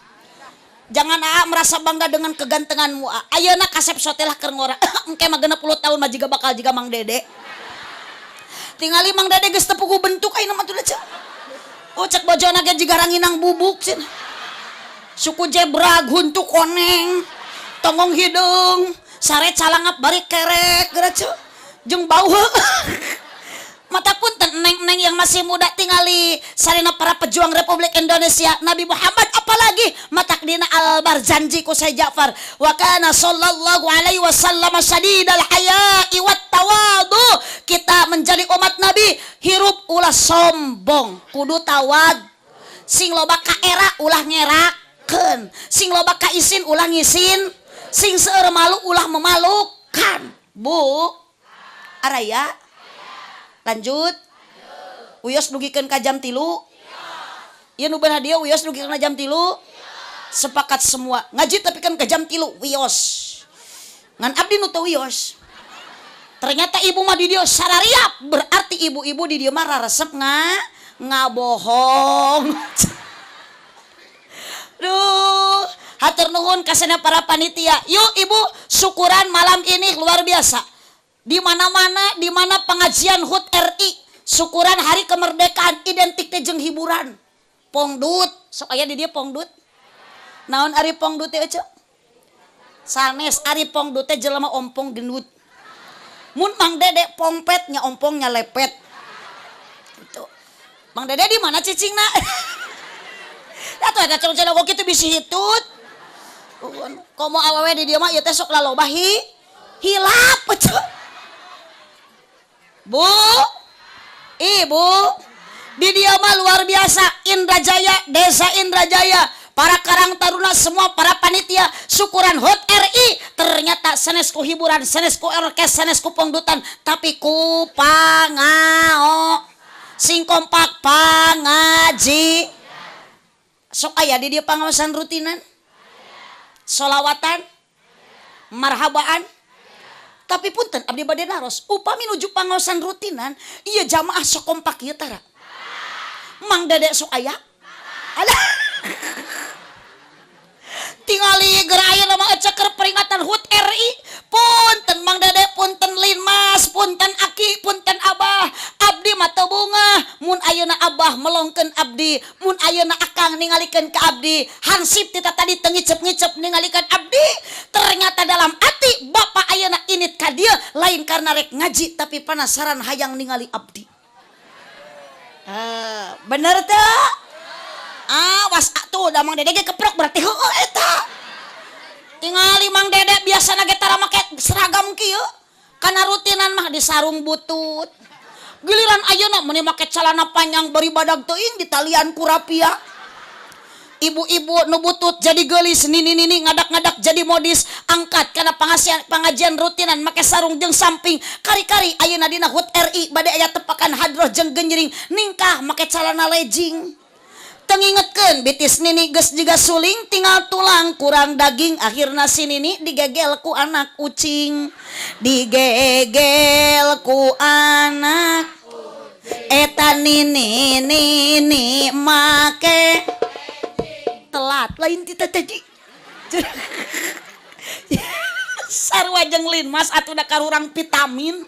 Jangan AA merasa bangga dengan kegantenganmu. AA. Ayeuna kasep sotelah keur ngora. Engke mah 60 tahun mah jiga bakal jiga Mang Dede. Tingali Mang Dede geus teu puguh bentuk ayeuna mah tuh cek. Oh, cek bojona ge jiga ranginang bubuk cenah. Suku jebra, huntu koneng, tonggong hidung, sare calangap bari kerek geura cek. Jeung bau. Mata punten neng-neng yang masih muda, tingali sarina para pejuang Republik Indonesia, Nabi Muhammad, apalagi matak dina Al Barzanji ku Syekh Ja'far, wa kana sallallahu alaihi wasallam syadidal haya'i wat tawadu. Kita menjadi umat Nabi, hirup ulah sombong, kudu tawad, sing loba kaera ulah ngerakeun, sing loba kaisin ulah ngisin, sing seueur malu ulah memalukan. Bu, araya lanjut. Wios dugikeun ka jam 3. Ieu nu beunah dieu wios dugikeun ka jam 3. Sepakat semua. Ngaji tapi kan ke jam 3 wios. Ngan abdi nu teu wios. Ternyata ibu mah di dieu sarariap, berarti ibu-ibu di dieu mah raresep ngabohong. Duh, hatur nuhun kasena para panitia. Yuk ibu, syukuran malam ini luar biasa. Di mana-mana, di mana pengajian HUT RI, syukuran hari kemerdekaan identik teh jeung hiburan. Pongdut, sok aya di dieu pongdut. Naon ari pongdut teh ece? Sanes, ari pongdut teh jelema ompong gendut. Mun Mang Dede pongpet nya ompongnya lepet. Gitu. Mang Dede di mana cicingna? Atuh eta cenah kok kitu bisi hitut. Komo awewe di dieu mah ieu teh sok laloba hilap ece. Bu, ibu, di dieu mah luar biasa. Indrajaya, Desa Indrajaya, para Karang Taruna semua, para panitia syukuran HUT RI ternyata sanes ku hiburan, sanes ku orkes, sanes ku pongdutan, tapi ku pangao, sing kompak pangaji. Sok aya di dieu pangaosan rutinan, solawatan, marhabaan. Tapi punten, abdi bade naros, upami nuju pangaosan rutinan iya jamaah sok kompak ieu tara? Mang Dede sok aya? Alah, tingali geura ayeuna mah ece keur peringatan HUT RI. Punten Mang Dede, punten Linmas, punten Aki, punten Abah, abdi mah teu bungah mun ayeuna Abah melongkeun abdi, mun ayeuna Akang ningalikeun ka abdi, hansip tita tadi teu ngicep-ngicep ningalikeun abdi. Ternyata dalam hati bapak ayeuna init ka dieu lain karena rek ngaji, tapi penasaran hayang ningali abdi. Ah, bener teu? Ah, was atuh da Mang Dede ge keprok berarti heueuh eta. Tingali Mang Dede biasana ge tara make seragam kieu. Kana rutinan mah di sarung butut. Giliran ayeuna meuni make celana panjang bari badag teuing ditalian ku rapia. Ibu-ibu nu butut jadi geulis, nini-nini ngadak-ngadak jadi modis, angkat kana pengajian rutinan make sarung jeung samping. Kari-kari ayeuna dina HUT RI bade aya tepakan hadroh jeung genjring, ningkah make celana legging. Teu ngingetkeun bitis nini geus jiga suling, tinggal tulang kurang daging, akhirna si nini digegel ku anak ucing, digegel ku anak eta nini nini make telat lain tita tadi. Sarua jeung Linmas atuh da karurang vitamin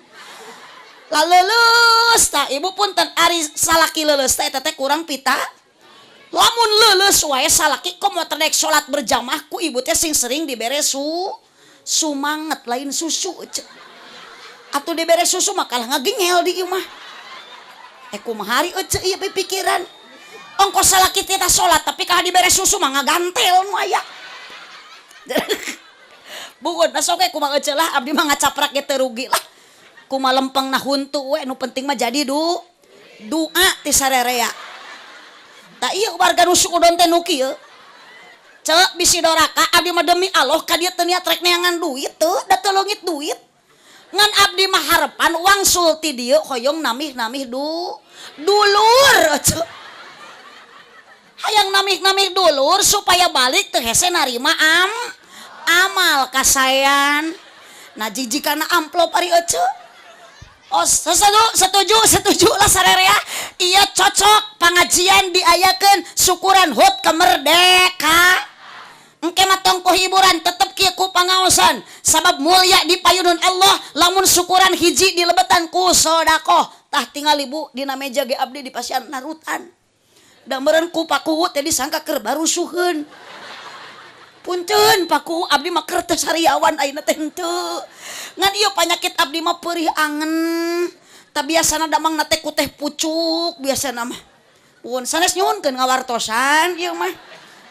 laleuleus. Tah ibu, punten, ari salaki leuleus teh eta teh kurang pita. Lamun leuleus wae salaki komo teu salat berjamaah, ku ibu teh sing sering dibere sumanget, lain susu cek. Atuh dibere susu mah kalah ngagingel di ieu mah. Eh, kumaha ari ece ieu pikiran? Ongkos salaki teh salat tapi kalah dibere susu mah ngagantel nu aya. Bukan, sok we kumaha ece lah, abdi mah ngacaprak ge teu rugi lah. Kumaha lempengna huntu we, nu penting mah jadi doa ti sarerea. Tak iya warga nu suudon teh nu kieu. Cek bisi doraka, abdi mah demi Allah ka dieu teu niat rek neangan duit teu, da teu leungit duit. Ngan abdi mah harepan wangsul ti dieu hoyong namih-namih dulur cek. Hayang namik-namik dulur supaya balik teu hese narima amal kasayan. Nah, jijikana amplop ari ece. Oh, setuju, setuju, setuju lah sarerea. Iya, cocok pengajian diayakeun syukuran HUT kemerdeka. Engke mah tong ku hiburan, tetep kieu ku pangaosan. Sabab mulia di payunun Allah lamun syukuran hiji dilebetan ku sodakoh. Tah, tingali, Bu, dina meja ge abdi di pasian narutan. Da meureun ku Pakuwu teh disangka keur barusuheun. Punten, Pakuwu, abdi mah keur teu sariawan ayeuna teh, henteu. Ngan ieu panyakit abdi mah peurih angen. Tah, biasana damangna teh ku teh pucuk biasana mah. Pun sanes nyuhunkeun ngawartosan ieu mah.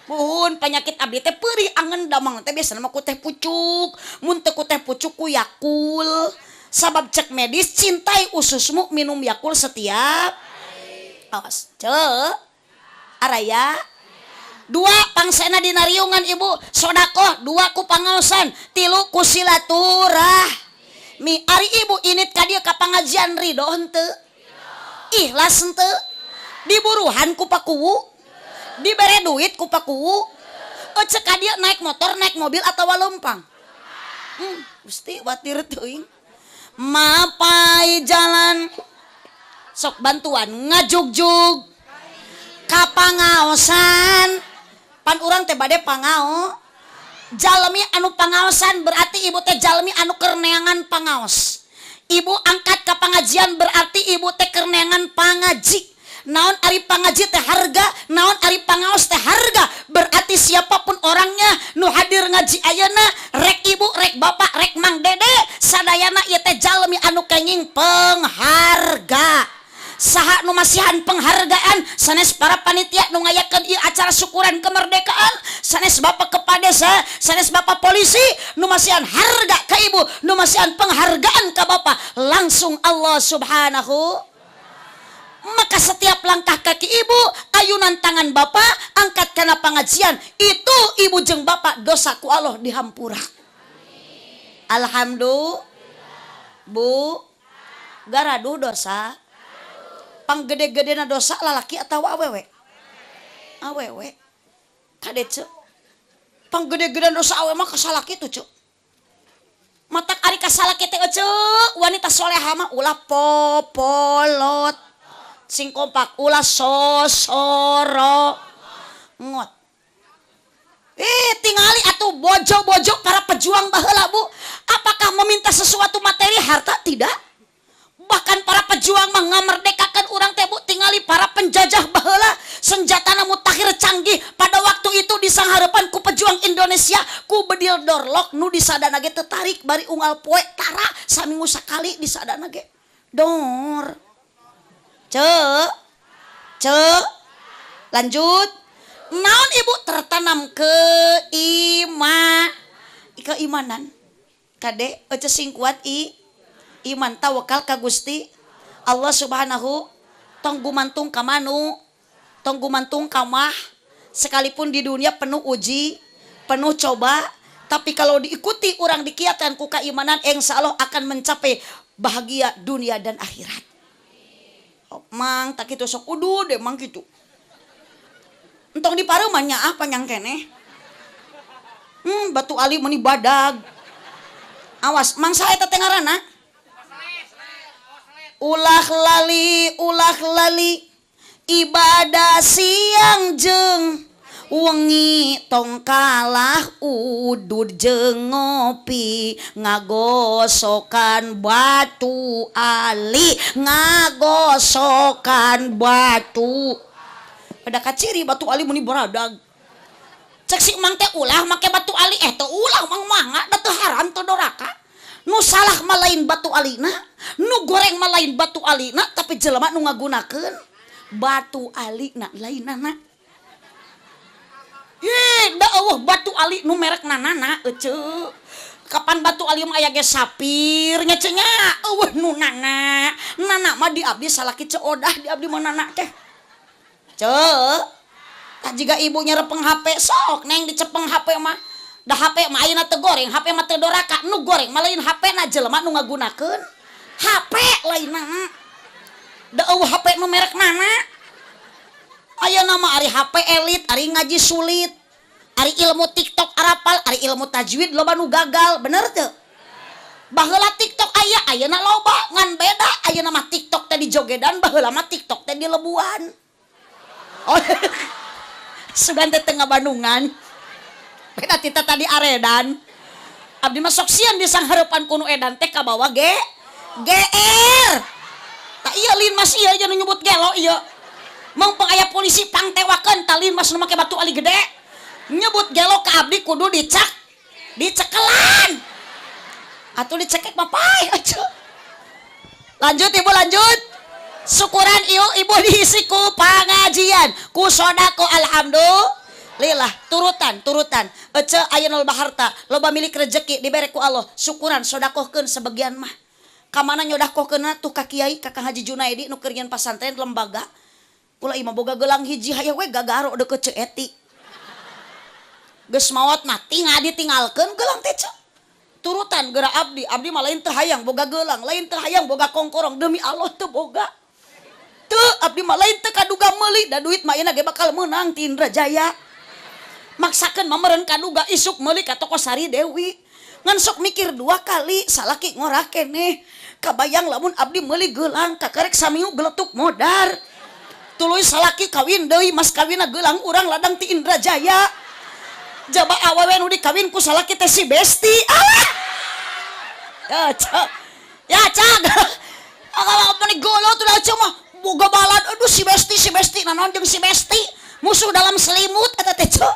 Puhun, penyakit abdi teh peurih angen, damang teh biasana mah ku teh pucuk. Mun teu ku teh pucuk, ku Yakult. Sabab cek medis, cintai ususmu, minum Yakult setiap. Awas, ce. Araya. Dua pangsena dina riungan, Ibu, sodakoh, dua ku pangaosan, tilu ku silaturahmi. Ari Ibu init ka dieu ka pangajian, ridho henteu? Ikhlas henteu? Diburuhan ku Pakuwu? Dibere duit ku Pakuwu? Ece ka dieu naik motor, naik mobil, atau leumpang? Gusti, watir teuing. Mapai jalan sok bantuan ngajugjug ka pangaosan. Pan urang teh bade pangao jalmi anu pangaosan, berarti ibu teh jalmi anu keur neangan pangaos. Ibu angkat ke pengajian, berarti ibu teh keur neangan pangaji. Naon ari pangaji teh harga, naon ari pangaos teh harga. Berarti siapapun orangnya nu hadir ngaji ayeuna, rek ibu, rek bapak, rek Mang Dede, sadayana ieu teh jalmi anu kenging pengharga. Saha nu masihan penghargaan sanes para panitia nu ngayakeun ieu acara syukuran kemerdekaan, sanes bapak kepala desa, sanes bapak polisi? Nu masihan harga ka ibu, nu masihan penghargaan ka bapak, langsung Allah Subhanahu. Maka setiap langkah kaki ibu, ayunan tangan bapak angkat karena pengajian itu, ibu jeng bapak dosa ku Allah dihampura. Alhamdulillah. Bu, gaduh dosa? Panggede-gede na dosa lalaki atau awewe? Awewe. Kade, ce, panggede-gede dosa awewe mah kasalaki tuh, ce. Matak ari kasalaki teh, ce, wanita soleha mah ulah popolot. Sing kompak, ulah sosoro ngot. Eh, tingali atuh bojo-bojo para pejuang baheula, Bu. Apakah meminta sesuatu, materi, harta? Tidak. Bahkan para pejuang mah ngamerdekakan urang teh, Bu. Tingali para penjajah baheula, senjatana mutakhir canggih pada waktu itu, disanghareupan ku pejuang Indonesia ku bedil dorlok nu disadana ge teu tarik, bari unggal poe tara, saminggu sakali disadana ge dor. Ce, ce, lanjut. Naon, Ibu, tertanam keimanan. Kade, ece, sing kuat iman, tawakal ka Gusti Allah Subhanahu. Tong gumantung ka manu, tong gumantung ka mah. Sekalipun di dunia penuh uji, penuh coba, tapi kalau diikuti orang dikiatan ku keimanan, insya Allah akan mencapai bahagia dunia dan akhirat. Oh, Mang, tak itu sok udu deh, Mang, gitu. Entong di pareuman nya, ah, panjang keneh. Batu ali meni badag. Awas, Mang, saha eta teh ngaranna? Ulah lali, ulah lali ibadah siang jeng wengi, tong kalah udud jeung ngopi, ngagosokan batu ali, ngagosokan batu. Pada kaciri batu ali meni baradag. Cek si Mang teh ulah make batu ali, eh, teu ulah, Mang, mangga, da teu haram, teu doraka. Nu salah mah lain batu alina, nu goreng mah lain batu alina, tapi jelema nu ngagunakeun batu alina, lainana. Ih, da eueuh batu ali nu merek nanana, ece. Kapan batu ali mah aya ge sapir nya, ce, nya, eueuh nu nana. Nana mah di abdi salaki Ce Odah, di abdi mah nana teh. Ce. Tah, jiga ibu nyerepeng HP, sok neng dicepeng HP mah. Da HP mah ayeuna teu goreng, HP mah teu doraka. Nu goreng mah lain HP na, jelema nu ngagunakeun HP, lain nana. Da eueuh HP nu merek nana. Aya nama ari HP elit, ari ngaji sulit. Ari ilmu TikTok arapal, ari ilmu tajwid loba nu gagal, bener teu? Baheula TikTok aya, ayeuna loba, ngan beda ayeuna mah TikTok teh di jogedan, baheula mah TikTok teh di lebuan. Oh. Sugan teh tengah Bandungan. Beda tita tadi aredan. Abdi mah sok sieun di sanghareupan ku nu edan teh kabawa G GR. Tak iya lin mas iya aja nu nyebut gelo iya. Mengpeng aya polisi pangtewakeun tah lin mas nu make batu ali gede. Nyebut gelo ka abdi kudu dicak dicekelan. Atuh dicekek mah paeh atuh. Lanjut ibu lanjut. Syukuran ieu ibu diisi ku pangajian, ku sodako alhamdulillah. Turutan turutan. Ece aya loba harta, loba milik rezeki dibere ku Allah. Syukuran sodakohkeun sebagian mah. Kamana nyodakohkeunna tuh ka kiai ka Kang Haji Junaidi nu keur nyieun pasantren lembaga. Ulah imah boga gelang hiji hayang we gagaro deukeut Ceu Eti. Geus maot mah tinggal ditinggalkeun gelang teh Ceu. Turutan geura abdi, abdi mah lain teu hayang boga gelang, lain teu hayang boga kongkorong, demi Allah teu boga. Teu abdi mah lain teu kaduga meuli, da duit mah ayeuna ge bakal meunang ti Indra Jaya. Maksakeun mah meureun kaduga isuk meuli ka toko Sari Dewi. Ngan sok mikir dua kali salaki ngora keneh. Kabayang lamun abdi meuli gelang kakarek saminggu geletuk modar. Tuluy salaki kawin deui mas kawinna gelang urang ladang ti Indra Jaya. Jaba awewe nu dikawin ku salaki teh si Besti. Ah! Ya cak. Ya cak. Kalau meni golo tuh dah mah boga balad aduh si Besti nanaon jeung si Besti musuh dalam selimut eta teh cek.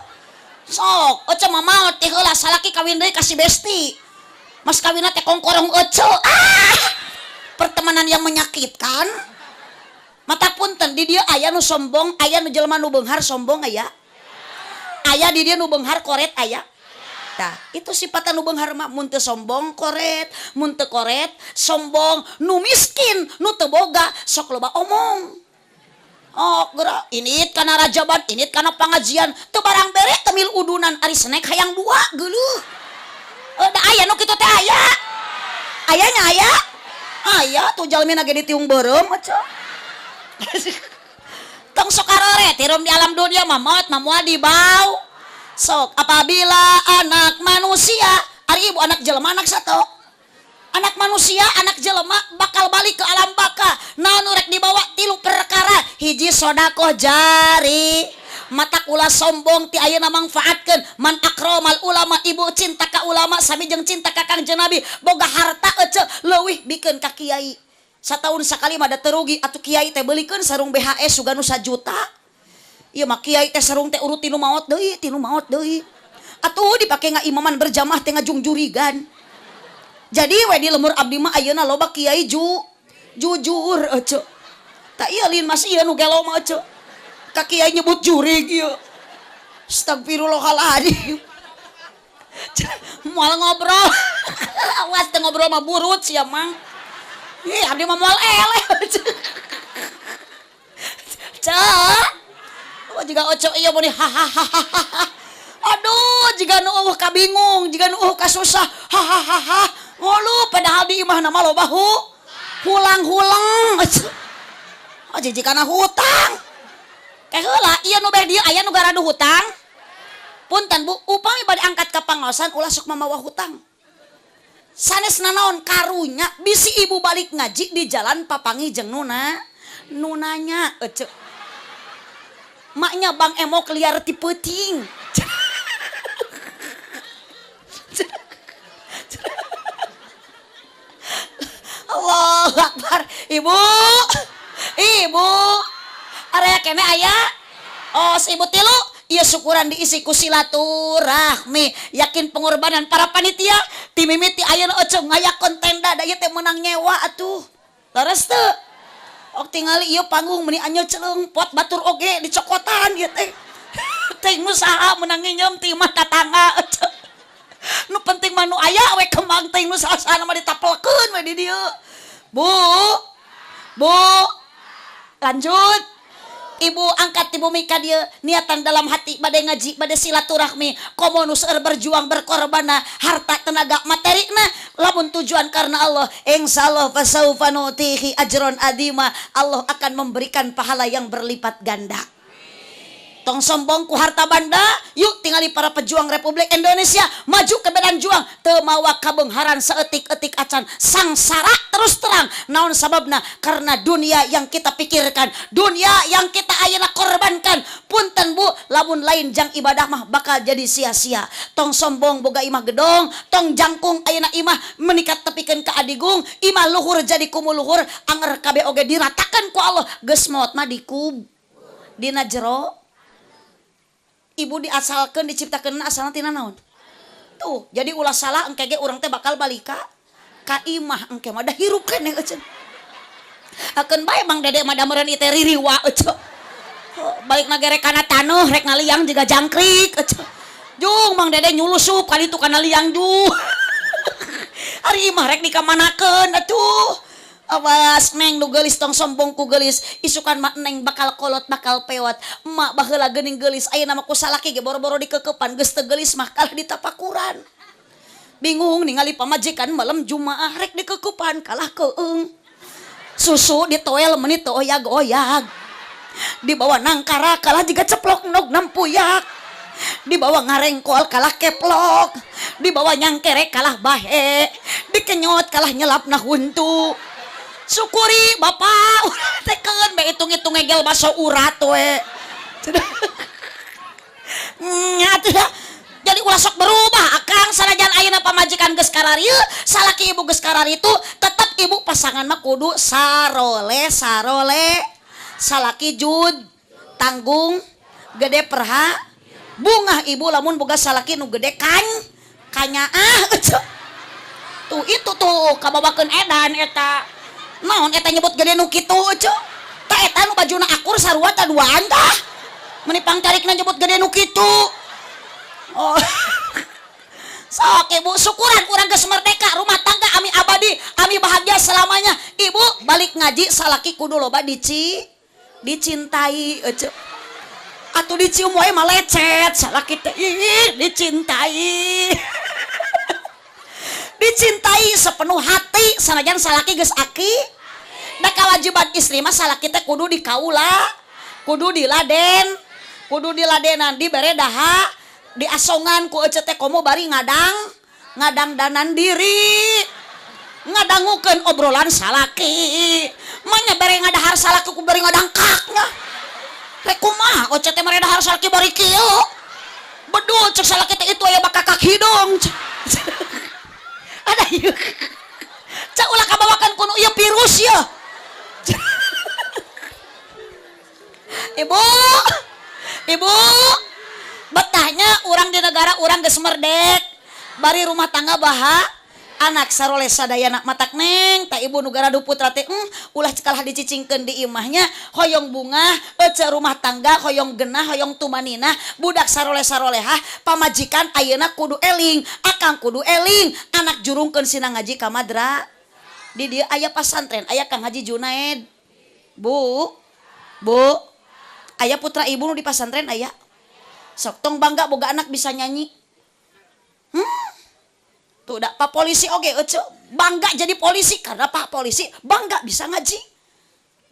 Sok ece mah maot teh heula salaki kawin deui ka si Besti. Mas kawinna teh kongkorong ece. Ah! Pertemanan yang menyakitkan. Mata punten di dieu aya nu sombong, aya nu jelema nu beunghar sombong aya. Aya di dieu nu beunghar koret aya. Tah, itu sifat nu beunghar mah mun teu sombong koret, mun teu koret sombong, nu miskin, nu teu boga sok loba omong. Oh, geura init kana rajaban, init kana pangajian, teu barang bere teu mil udunan ari snack hayang dua geuleuh. Da aya nu kitu teh aya. Aya nya aya. Aya tuh jalmina ge ditiung beureum ece. Tong sok karore tirum di alam dunia mah maot mah moal dibau. Sok apabila anak manusia, ari ibu anak jelema anak satu. Anak manusia, anak jelema bakal balik ke alam baka. Naon nu rek dibawa tilu perkara. Hiji sodakoh jari. Mata ulah sombong ti ayeuna mangfaatkeun man akramal ulama, ibu cinta ka ulama sami jeung cinta ka Kangjeng Nabi. Boga harta ece leuwih bikeun ka kiai. Sataun sakali mah da teu rugi atuh kiai teh beulikeun sarung BHS sugan nu sajuta. Ieu mah kiai teh sarung teh urut tinu maot deui, tinu maot deui. Atuh dipake ngaimaman berjamaah teh ngajungjurigan. Jadi we di lemur abdi mah ayeuna loba kiai jujur ece. Tak ieu lin mas ieu nu gelo mah ece. Ka kiai nyebut jurig ieu. Astagfirullahaladzim. Moal ngobrol. Awas teu ngobrol mah burut sia mang. Ih abdi mah moal eleh. Cek. Oh jiga oco ieu meni hahaha. Aduh jiga nu eueuh kabingung, jiga nu eueuh kasusah. Hahaha. Ngolu padahal di imahna mah loba hulang-hulang. Oh jijikana hutang. Teh heula ieu nu beh dieu aya nu garadu hutang. Punten Bu, upami bade angkat ka pangaosan ulah sok mamawa hutang. Sanes nanaon karunya bisi ibu balik ngaji di jalan papanggih jeung nuna. Nunanya ece. Maknya Bang Emok liar ti peuting. Allahu Akbar. Ibu. Ibu. Area kene aya. Oh, si ibu tilu. Ieu syukuran diisi ku silaturahmi. Yakin pengorbanan para panitia ti mimiti ayeuna ece ngayakeun tenda da ieu teh meunang nyewa atuh. Leres teu? Ok tingali ieu panggung meuni anyel celeung pot batur oge dicokotan ieu teh. Teh nu saha meunang nginjem ti imah tatangga ece. Nu penting mah nu aya we kembang teh nu saha-saha mah ditapelkeun we di dieu. Bu. Bu. Lanjut. Ibu angkat di bumi ka dieu niatan dalam hati bade ngaji bade silaturahmi komo nu seueur berjuang berkorbana harta tenaga materina lamun tujuan karena Allah insyaallah fasaufa nutihi ajron adima, Allah akan memberikan pahala yang berlipat ganda. Tong sombong ku harta banda. Yuk tingali para pejuang Republik Indonesia maju ke medan juang teu mawa kabeungharan saeutik-eutik acan, sangsara terus terang. Naon sababna? Karena dunia yang kita pikirkan, dunia yang kita ayeuna korbankan. Punten Bu, lamun lain jang ibadah mah bakal jadi sia-sia. Tong sombong boga imah gedong, tong jangkung ayeuna imah menikat tepikeun ka adigung, imah luhur jadi kumuluhur, anger kabeh oge diratakan ku Allah. Geus maot mah dikub dina jero. Ibu diasalkan, diciptakan asalna tina naon tuh? Jadi ulah salah, engke ge urang teh bakal balika ka imah. Engke mah da hirup keneh euceun, akeun bae Mang Dede mah da meureun ieu teh ririwa euceu. Balik na rek kana taneuh, rek ngaliang juga jangkrik euceu. Jung Mang Dede nyulusup kali itu kana liang jung. Ari imah rek dikamanakeun atuh? Awas neng nu geulis, tong sombong ku geulis, isukan mah neng bakal kolot, bakal pewat. Emak baheula geuning geulis, ayeuna mah ku salaki ge boro-boro dikekepan, geus teu geulis mah kalah ditapakuran. Bingung ningali pamajikan malam Jumaah, rek dikekepan kalah keung. Susu ditoel meuni teu oyag-oyag, dibawa nangkara kalah jiga ceplok nog nampuyak, dibawa ngarengkol kalah keplok, dibawa nyangkerek kalah bahe, dikenyot kalah nyelap na huntu. Syukuri bapak tekeun be, hitung-hitung ngegel baso urat we nya atuh ya. Jadi ulah sok berubah akang, sanajan ayeuna pamajikan geus kararieu, salaki ibu geus kararitu, tetep ibu pasangan mah kudu sarole sarole, salaki jud tanggung gede perha. Bungah ibu lamun boga salaki nu gede kan kanyaah. Tuh itu tuh kabawakeun edan eta. Naon eta nyebut gede nu kitu euceu? Ta eta nu bajuna akur sarua ta duaan tah. Meuni pangcarikna nyebut gede nu kitu. Oh. Sok ibu syukuran urang geus merdeka, rumah tangga ami abadi, ami bahagia selamanya. Ibu balik ngaji, salaki kudu loba dicintai euceu. Atuh dicium wae mah lecet salaki teh, ih dicintai. Dicintai sepenuh hati sanajan salaki geus aki. Da kewajiban istri mah salaki teh kudu dikaula, kudu diladen, kudu diladenan, dibere daha, diasongan ku ece teh komo bari ngadang ngadangdanan diri, ngadangukeun obrolan salaki. Manya bere ngadahar salaki ku bari ngadangkak nya. Rek kumaha ece teh mere dahar salaki bari kieu? Bedul cek salaki teh, itu aya bakakak hidung. Ada ieu. Cak ulah kabawakan kuno ieu virus ya. Ibu, ibu, betahnya urang di negara urang geus merdek, bari rumah tangga baha, anak saroleh sadayana. Matak neng tak ibu nu gaduh putra teh ulah kalah dicicingkeun di imahnya. Hoyong bungah ece rumah tangga, hoyong genah, hoyong tumaninah, budak saroleh sarolehah, pamajikan ayeuna kudu eling, akang kudu eling, anak jurungkeun sina ngaji ka madra. Di dieu aya pasantren, aya Kang Haji Junaid. Bu, bu, aya putra ibu nu di pasantren aya. Sok tong bangga boga anak bisa nyanyi. Tuh dah, pak polisi oge ece bangga jadi polisi karena pak polisi bangga bisa ngaji.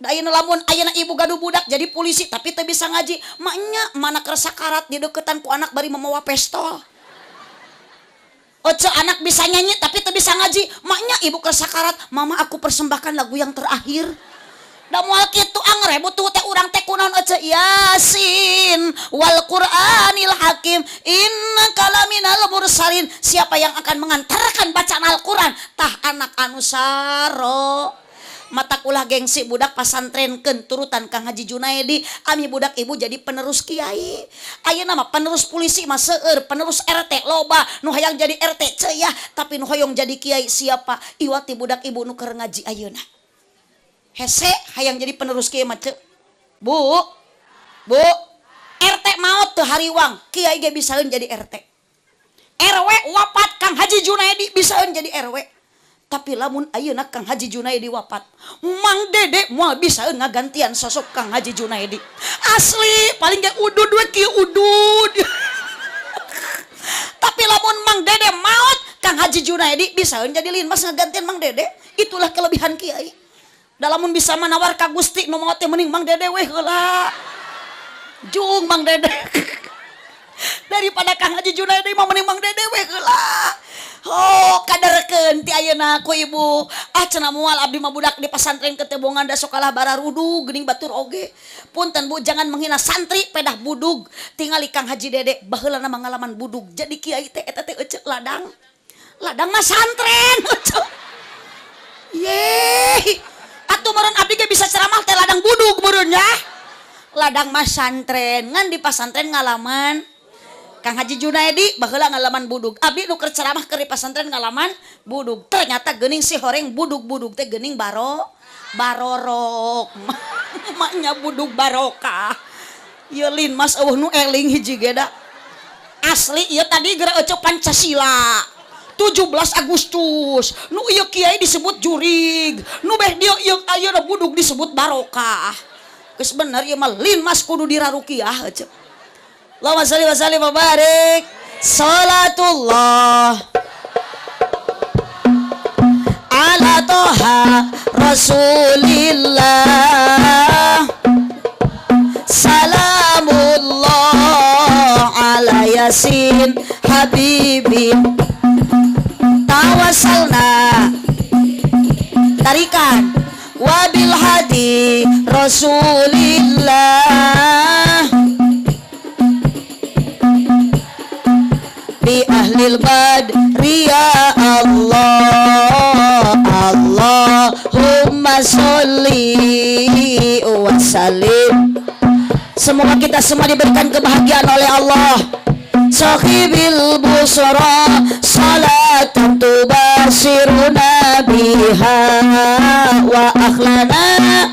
Da ayeuna lamun ayeuna ibu gaduh budak jadi polisi tapi teu bisa ngaji, maknya mana kerasa karat dideketan ku anak bari mamawa pistol. Ece anak bisa nyanyi tapi teu bisa ngaji, maknya ibu kerasa karat, mama aku persembahkan lagu yang terakhir. Da moal kitu anger butuh teh urang teh kunaon ece? Yasin wal Qur'anil Hakim innaka laminal mursalin. Siapa yang akan mengantarkan bacaan Al-Qur'an? Tah anak anu saro. Matak ulah gengsi budak pasantrenkeun, turutan Kang Haji Junaidi, ami budak ibu jadi penerus kiai. Ayeuna mah penerus polisi mah seueur, penerus RT loba, nu hayang jadi RT ceyah, tapi nu hoyong jadi kiai siapa? Iwati budak ibu nu keur ngaji ayeuna. Hese hayang jadi penerus kiai mah. Bu, bu, RT maot teu hariwang, kiai ge bisaeun jadi RT. RW wafat, Kang Haji Junaidi bisaeun jadi RW. Tapi lamun ayeuna Kang Haji Junaidi wafat, Mang Dede moal bisaeun ngagantian sosok Kang Haji Junaidi. Asli paling ge udud we kieu udud. Tapi lamun Mang Dede maot, Kang Haji Junaidi bisaeun jadi linmas ngagantian Mang Dede. Itulah kelebihan kiai. Da lamun bisa manawar ka Gusti nu maot teh mending Mang Dede we heula. Jung Mang Dede. Daripada Kang Haji Junaidi mah mending Mang Dede we heula. Oh, kaderkeun ti ayeuna ku ibu. Ah cenah moal abdi mah budak di pesantren Ketebongan da sok kalah bararudug geuning batur oge. Punten Bu, jangan menghina santri pedah budug. Tingali Kang Haji Dede baheulana mangalaman budug. Jadi kiai teh eta teh ecek ladang. Ladang mah santren ecek. Yeay. Atuh meureun abdi ge bisa ceramah teh ladang budug meureun ya. Ladang mah santren, ngan di pasantren ngalaman. Kang Haji Junaidi baheula ngalaman budug. Abdi nu keur ceramah keur di pasantren ngalaman budug. Ternyata geuning si horeng budug-budug teh geuning barorok. Maknya budug barokah. Ieu lin mas eueuh nu eling hiji ge da. Asli ieu tadi geura eceu Pancasila. 17 Agustus. Nu ieu kiai disebut jurig. Nu beh dieu ieu ayeuna budug disebut barokah. Geus bener ieu mah lin mas kudu dirarukiah eceu. Allahumma sholli wa sallim wa barik. Salatullah ala toha Rasulillah. Salamullah ala Yasin Habibi. Tawassalna tarikan wabil hadi Rasulillah. Bi ahlil badri ya Allah. Allahumma sholli wa sallim. Semoga kita semua diberikan kebahagiaan oleh Allah. Sahibil busra salatan tubasiruna biha wa akhlana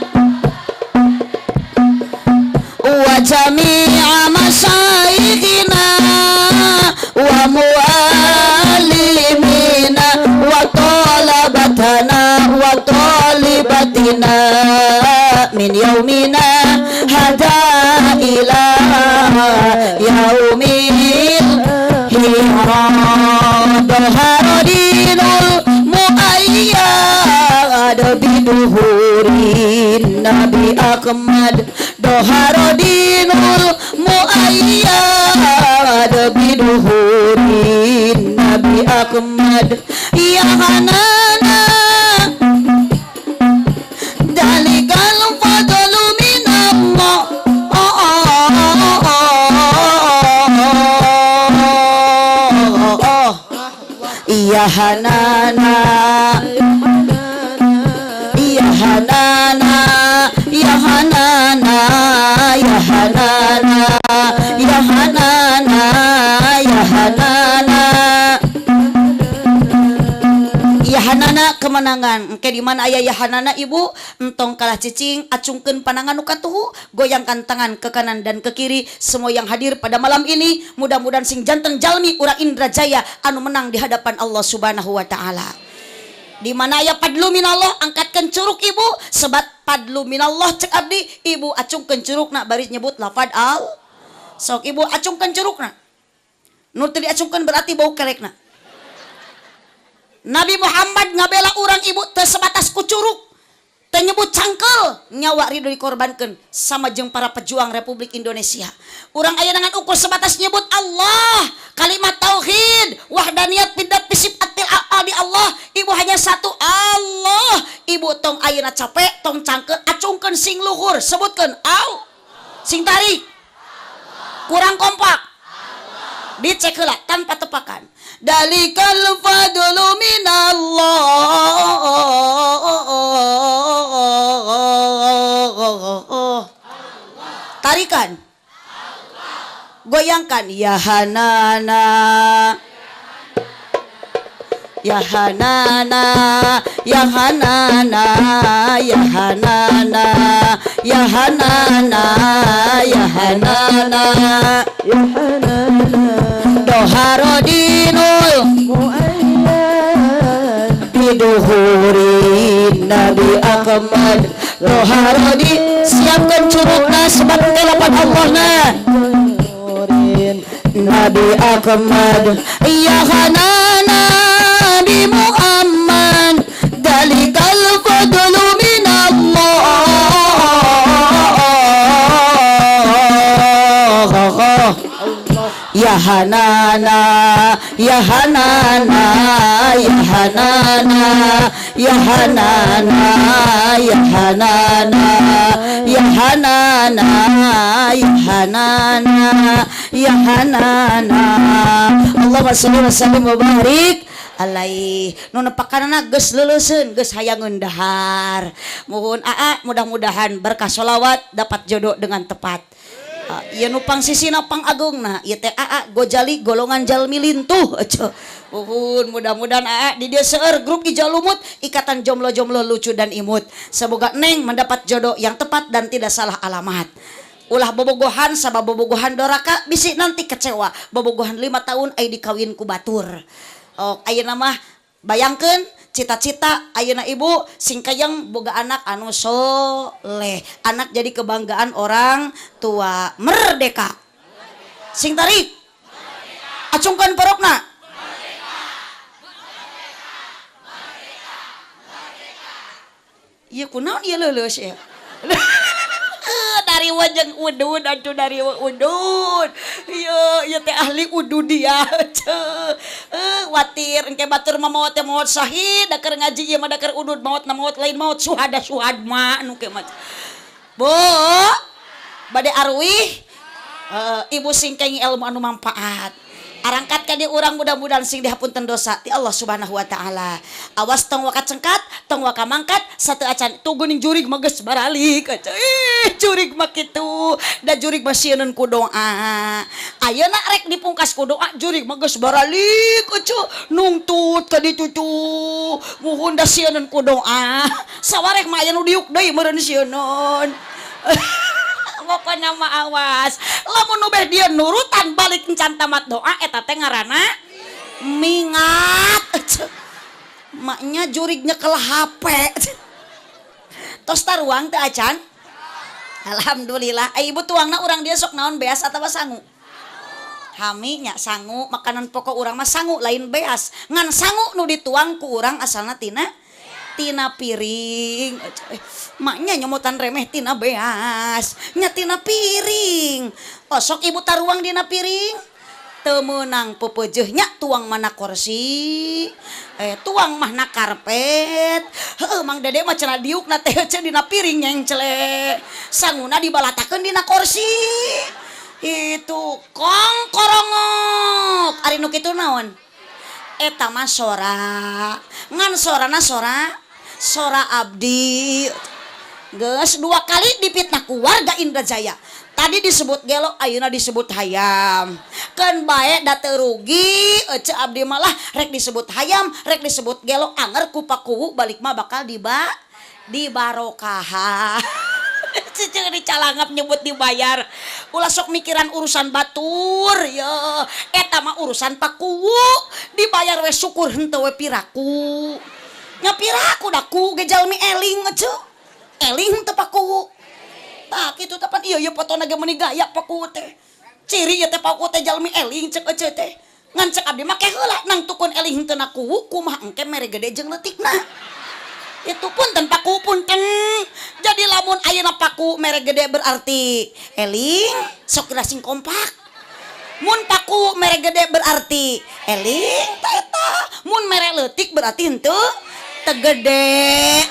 wa jami'a masyayikhina wa muallimina wa talabatana wa talibatina min yaumina hada ila yaumil hirad. Haradinul muayyad biduhurin Nabi Ahmad. Doharodinul muayyad biduhurin Nabi Ahmad. Ya hanana dalikal fadlu minallah. Ya hanana, ya hanana, ya hanana, ya hanana, ya hanana, ya hanana, ya hanana kemenangan. Engke di mana aya ya hanana ibu, entong kalah cicing, acungkeun panangan nu katuhu, goyangkan tangan ke kanan dan ke kiri. Semua yang hadir pada malam ini mudah-mudahan sing janten jalmi urang Indrajaya anu menang di hadapan Allah Subhanahu wa taala. Di mana aya padlu minallah, angkatkeun curuk ibu, sebat padlu minallah cek abdi, ibu acungkeun curukna baris nyebut lafad al. Sok ibu acungkeun curukna. Nu teu diacungkeun berarti bau kelekna. Nabi Muhammad ngabela urang ibu teu sebatas ku curuk, teu nyebut cangkel, nyawa ridho dikorbankeun sama jeung para pejuang Republik Indonesia. Urang aya dengan ukur sebatas nyebut Allah, kalimat tauhid, wahdaniyat bidat bisifatil di Allah. Ibu hanya satu Allah. Ibu tong ayeuna capek, tong cangkel, acungkeun sing luhur, sebutkeun au. Sing tarik. Kurang kompak. Dicek heula tanpa tepakan. Dalikal fadlu minallah. Tarikan. Goyangkan ya hanana. Ya hanana, ya hanana, ya hanana, ya hanana, ya hanana, ya hanana. Doharodinul muayyad biduhurin Nabi Ahmad. Doharodi, siapkan curugna sebab kelapan Allahna. Nabi Ahmad, ya hanana Nabi Muhammad, dalikal fadlu minallah. Hanana ya Hanana ya Hanana ya Hanana ya Hanana ya Hanana ya Hanana ya Hanana. Allahumma sholli wa sallim wa barik alaih. Nu nepakanana geus leuleuseun, geus hayangeun dahar. Muhun aa, mudah-mudahan berkah sholawat dapat jodoh dengan tepat. Ieu nu pangsisina pangagungna ieu teh aa Gojali golongan jalmi lintuh. Muhun mudah-mudahan aa di dieu seueur grup Ijalumut, ikatan jomblo-jomblo lucu dan imut. Semoga neng mendapat jodoh yang tepat dan tidak salah alamat. Ulah bobogohan, sabab bobogohan doraka, bisi nanti kecewa. Bobogohan 5 tahun ai dikawin ku batur. Oh, ayeuna mah bayangkeun cita-cita ayeuna ibu singkayang boga anak anu soleh, anak jadi kebanggaan orang tua. Merdeka, sing tarik, acungkan porokna. Iya, kunaon ieu leuleus ya? Dari wajeng udud atuh, dari udud. Ieu ieu teh ahli udud dia. Watir engke batur mah maot teh maot syahid, da keur ngaji ieu mah, da keur udud maot na maot lain maot suhada suhad mah nu kieu mah. Bu, bade arwih, ibu sing kengi ilmu anu manfaat. Arangkat ka dieu urang, mudah-mudahan sing dihapunten dosa ti Allah Subhanahu wa taala. Awas tong waka cengkat, tong waka mangkat satu acan tuh geuning jurig mah geus baralik. Ih, jurig mah kitu. Da jurig mah sieun ku doa. Ayeuna rek dipungkas ku doa, jurig mah geus baralik atuh nungtut ka ditu tuh. Muhun da sieun ku doa. Sawareh mah aya nu diuk deui meureun sieun. Pokoknya mah awas lamun nu beh dia nurutan balik encan tamat doa, eta teh ngaranna mingat. Maknya jurig nyekel HP tos taruang teu acan. Alhamdulillah. Ibu tuangna urang dia sok naon, beas atawa sangu? Hami nya sangu, makanan pokok urang mah sangu, lain beas. Ngan sangu nu dituang ku urang asalna tina piring. Maknya nyomotan remeh tina beas nya tina piring. Oh, sok ibu taruang dina piring teu meunang pepeujeuh nya, tuang mana kursi, tuang mah na karpet. Heueuh, Mang Dede mah cenah diukna teh dina piring nyengcle, sanguna dibalatakeun dina kursi itu kong korongok. Ari nu kitu naon eta mah? Sora ngan sorana sora sora abdi. Geus dua kali dipitnah ku warga Indrajaya, tadi disebut gelo, ayeuna disebut hayam. Keun bae da teu rugi. Ece abdi malah rek disebut hayam, rek disebut gelo, anger ku pakuwu balik mah bakal dibarokahan. Cicing dicalangap nyebut dibayar. Ulah sok mikiran urusan batur ya, eta mah urusan pakuwu. Dibayar we syukur, henteu we piraku nya piraku, da ku ge jalmi eling. Ece eling henteu pakuwu? Tah kitu teh pan. Ieu ieu fotona ge meuni gaya pakuwu teh, ciri ieu teh pakuwu teh jalmi eling cek ece teh. Ngan cek abdi mah heula nang tukun eling henteu na kuwu, kumaha engke mere gede jeung leutikna itu pun tanpa paku punten. Jadi lamun ayeuna paku mere gede berarti eling, sok sing kompak. Mun paku mere gede berarti eling, ta eta. Mun mere leutik berarti henteu teu gede.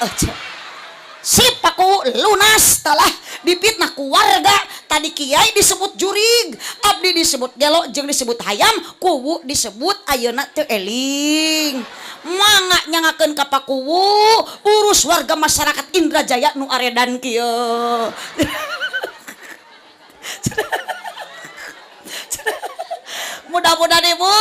Sip, paku lunas telah dipitnah ku warga. Tadi kiai disebut jurig, abdi disebut gelo jeung disebut hayam, kuwu disebut ayeuna teu eling. Mangga nyangakeun ka pakuwu, urus warga masyarakat Indrajaya nu aredan kieu. Mudah-mudahan ibu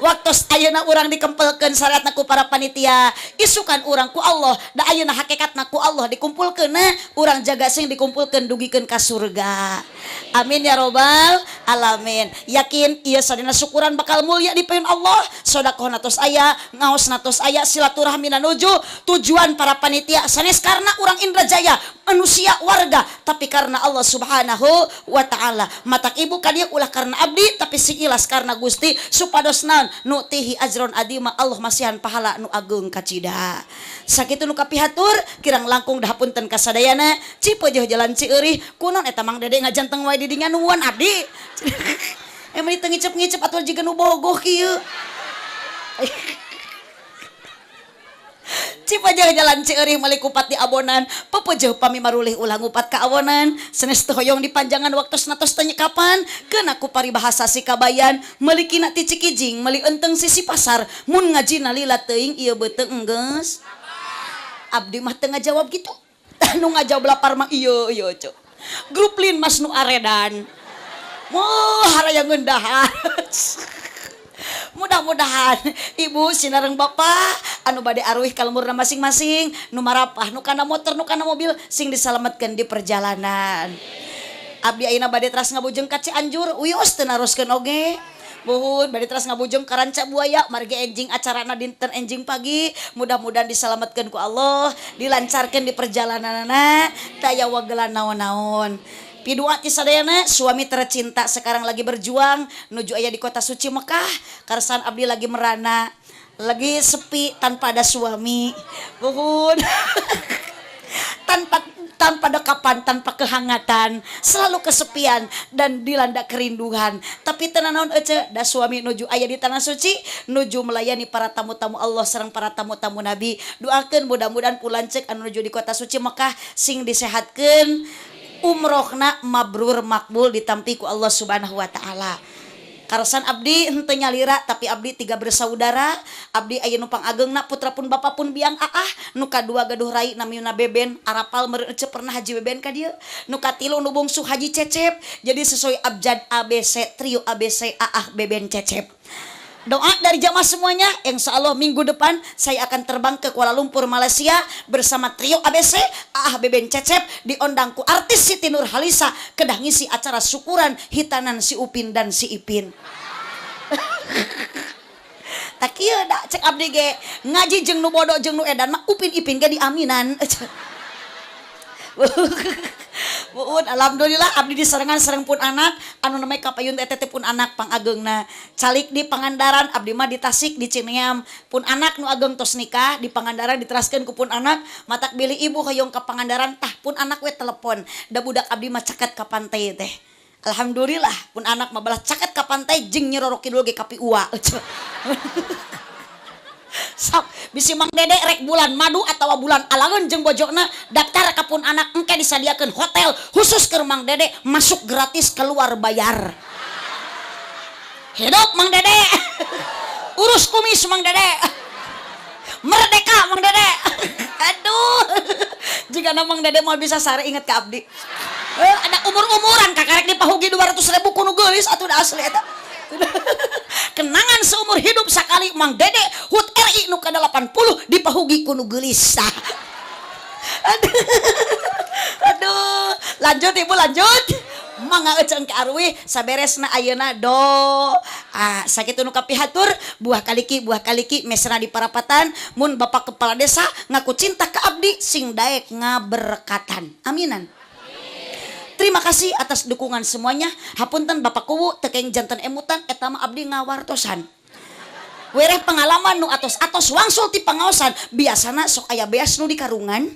waktu ayeuna urang dikempelkeun syariatna ku para panitia, isukan urang ku Allah da ayeuna hakikatna ku Allah dikumpulkeun, urang jaga sing dikumpulkeun dugikeun ka surga. Amin ya robbal alamin. Yakin ieu sadina syukuran bakal mulia di payun Allah. Sodakoh tos aya, ngaos tos aya, silaturahmi nuju tujuan para panitia sanes karena urang Indrajaya manusia warga, tapi karena Allah Subhanahu wa taala. Matak ibu ka dieu ulah karena abdi, tapi sing ikhlas karena Gusti, supados naon, nutihi ajron adima, Allah masihan pahala nu ageung kacida. Sakitu nu kapihatur, kirang langkung dahapunten kasadayana. Cipeujeuh jalan Cieurih, kunaon eta Mang Dede ngajanteng wae di dinya, nuwun abdi. Emang teu ngicep-ngicep atuh jiga nu bogoh kieu. Cipanjang jalan Cieurih meuli kupat di abonan, pepeujeuh pami marulih ulah ngupat ka awonan, sanes teu hoyong dipanjangan waktosna tos teu nyekapan, keuna ku paribahasa si kabayan, meuli kina ti Cikijing, meuli eunteung sisi pasar, mun ngajina lila teuing ieu beuteung enggeus. Abdi mah teu ngajawab kitu. Nu ngajawab lapar mah ieu ieu ceu. Grup lin mas nu aredan. Moh harayangeun dahar. Mudah-mudahan ibu sinareng bapak anu bade aruih ka lemurna masing-masing, nu marapah, nu kana motor, nu kana mobil, sing disalametkeun di perjalanan. Abdi ayeuna bade teras ngabujeng ka Cianjur, wios teu naroskeun oge. Muhun bade teras ngabujeng ka Ranca Buaya, margi enjing acarana dinten enjing pagi, mudah-mudahan disalametkeun ku Allah, dilancarkeun di perjalananana, taya wagelan naon-naon. Pidua ti sadayana, suami tercinta sekarang lagi berjuang nuju aya di kota suci Mekah, karsan abdi lagi merana, lagi sepi tanpa ada suami. Muhun. Tanpa dekapan, tanpa kehangatan, selalu kesepian dan dilanda kerinduan. Tapi tenan naon ece, da suami nuju aya di tanah suci, nuju melayani para tamu-tamu Allah sareng para tamu-tamu Nabi. Doakeun mudah-mudahan pulancek anu nuju di kota suci Mekah sing disehatkeun, umrohna mabrur makbul ditampi ku Allah Subhanahu wa taala. Karsan abdi henteu nyalira tapi abdi 3 bersaudara, abdi aya nu pangageungna putra pun bapa pun biang aah, nu kadua gaduh rai namina Beben, arapal meureun ece pernah haji Beben ka dieu, nu katilu nu bungsu Haji Cecep, jadi sesuai abjad ABC, trio ABC aah Beben Cecep. Doa dari jamaah semuanya, insya Allah minggu depan saya akan terbang ke Kuala Lumpur, Malaysia bersama trio ABC, Aah Beben Cecep, diondang ku artis Siti Nurhalisa, kedah ngisi acara syukuran hitanan si Upin dan si Ipin. Tak kieu da cek abdi ge ngaji jeung nu bodoh jeung nu edan mah Upin Ipin ge diaminan. Buun, alhamdulillah abdi diserengan sareng pun anak anu namanya kapayun teh teh pun anak pangageungna calik di Pangandaran, abdi mah di Tasik di Cineam, pun anak nu ageng tos nikah di Pangandaran diteraskeun ku pun anak, matak bilih ibu hoyong ka Pangandaran tah pun anak we telepon, da budak abdi mah caket ka pantai teh. Alhamdulillah pun anak mah balah caket ka pantai jeung Nyi Roro Kidul ge kapiua. Sok bisi Mang Dede rek bulan madu atawa bulan alangeun jeung bojona daftar ka pun anak engke disadiakeun hotel khusus keur Mang Dede, masuk gratis keluar bayar. Hidup Mang Dede. Urus kumis Mang Dede. Merdeka Mang Dede. Aduh. Jika Mang Dede mau bisa sare inget ka abdi. Ada umur-umuran kakarek dipahugi 200.000 kuno geulis atuh da asli eta. Kenangan seumur hidup sekali Mang Dede HUT RI nu ka-80 dipahugi kuno geulis. Aduh. Aduh, lanjut ibu lanjut. Mangga eceng ke arwih saberesna ayeuna do. Ah, sakitu nu kapihatur, buah kaliki mesra di parapatan, mun bapak kepala desa ngaku cinta ka abdi sing daek ngaberkatan. Aminan. Terima kasih atas dukungan semuanya. Hapunten Bapak Kuwu tekeng janten emutan eta mah abdi ngawartosan. Wereh pengalaman nu atos-atos wangsul ti pangaosan, biasana sok aya beas nu di karungan.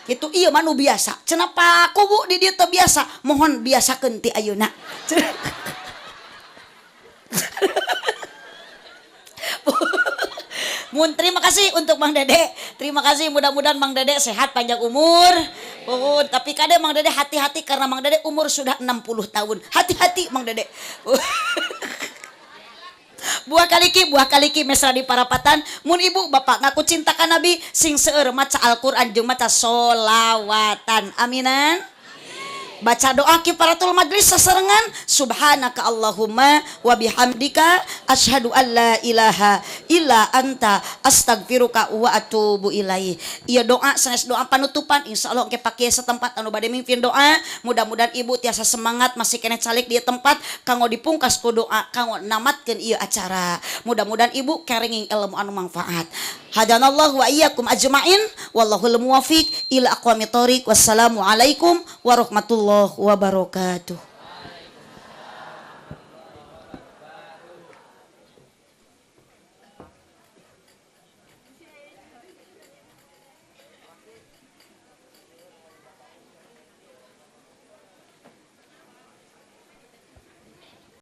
Itu ieu mah nu biasa. Cenah Pak Kuwu di dieu teu biasa, mohon biasakeun ti ayeuna. Mun terima kasih untuk Mang Dede. Terima kasih, mudah-mudahan Mang Dede sehat panjang umur. Oh, tapi kade Mang Dede hati-hati karena Mang Dede umur sudah 60 tahun. Hati-hati Mang Dede. Buah kaliki mesra di parapatan. Mun ibu bapak ngaku cinta ka Nabi sing seueur maca Al-Qur'an jeung maca solawatan. Aminan. Baca doa kifaratul majlis sasarengan, subhanaka Allahumma wa bihamdika asyhadu an la ilaha illa anta astagfiruka wa atubu ilaih. Ieu doa sanes doa panutupan, insyaallah engke pake setempat anu bade mimpin doa, mudah-mudahan ibu tiasa semangat masih keneh calik di tempat kanggo dipungkas ku doa kanggo namatkeun ieu acara. Mudah-mudahan ibu keringing ilmu anu manfaat. Hadanallahu wa iyyakum ajmain wallahul muwafiq ila aqwamit thoriq. Wassalamualaikum warahmatullahi wabarakatuh.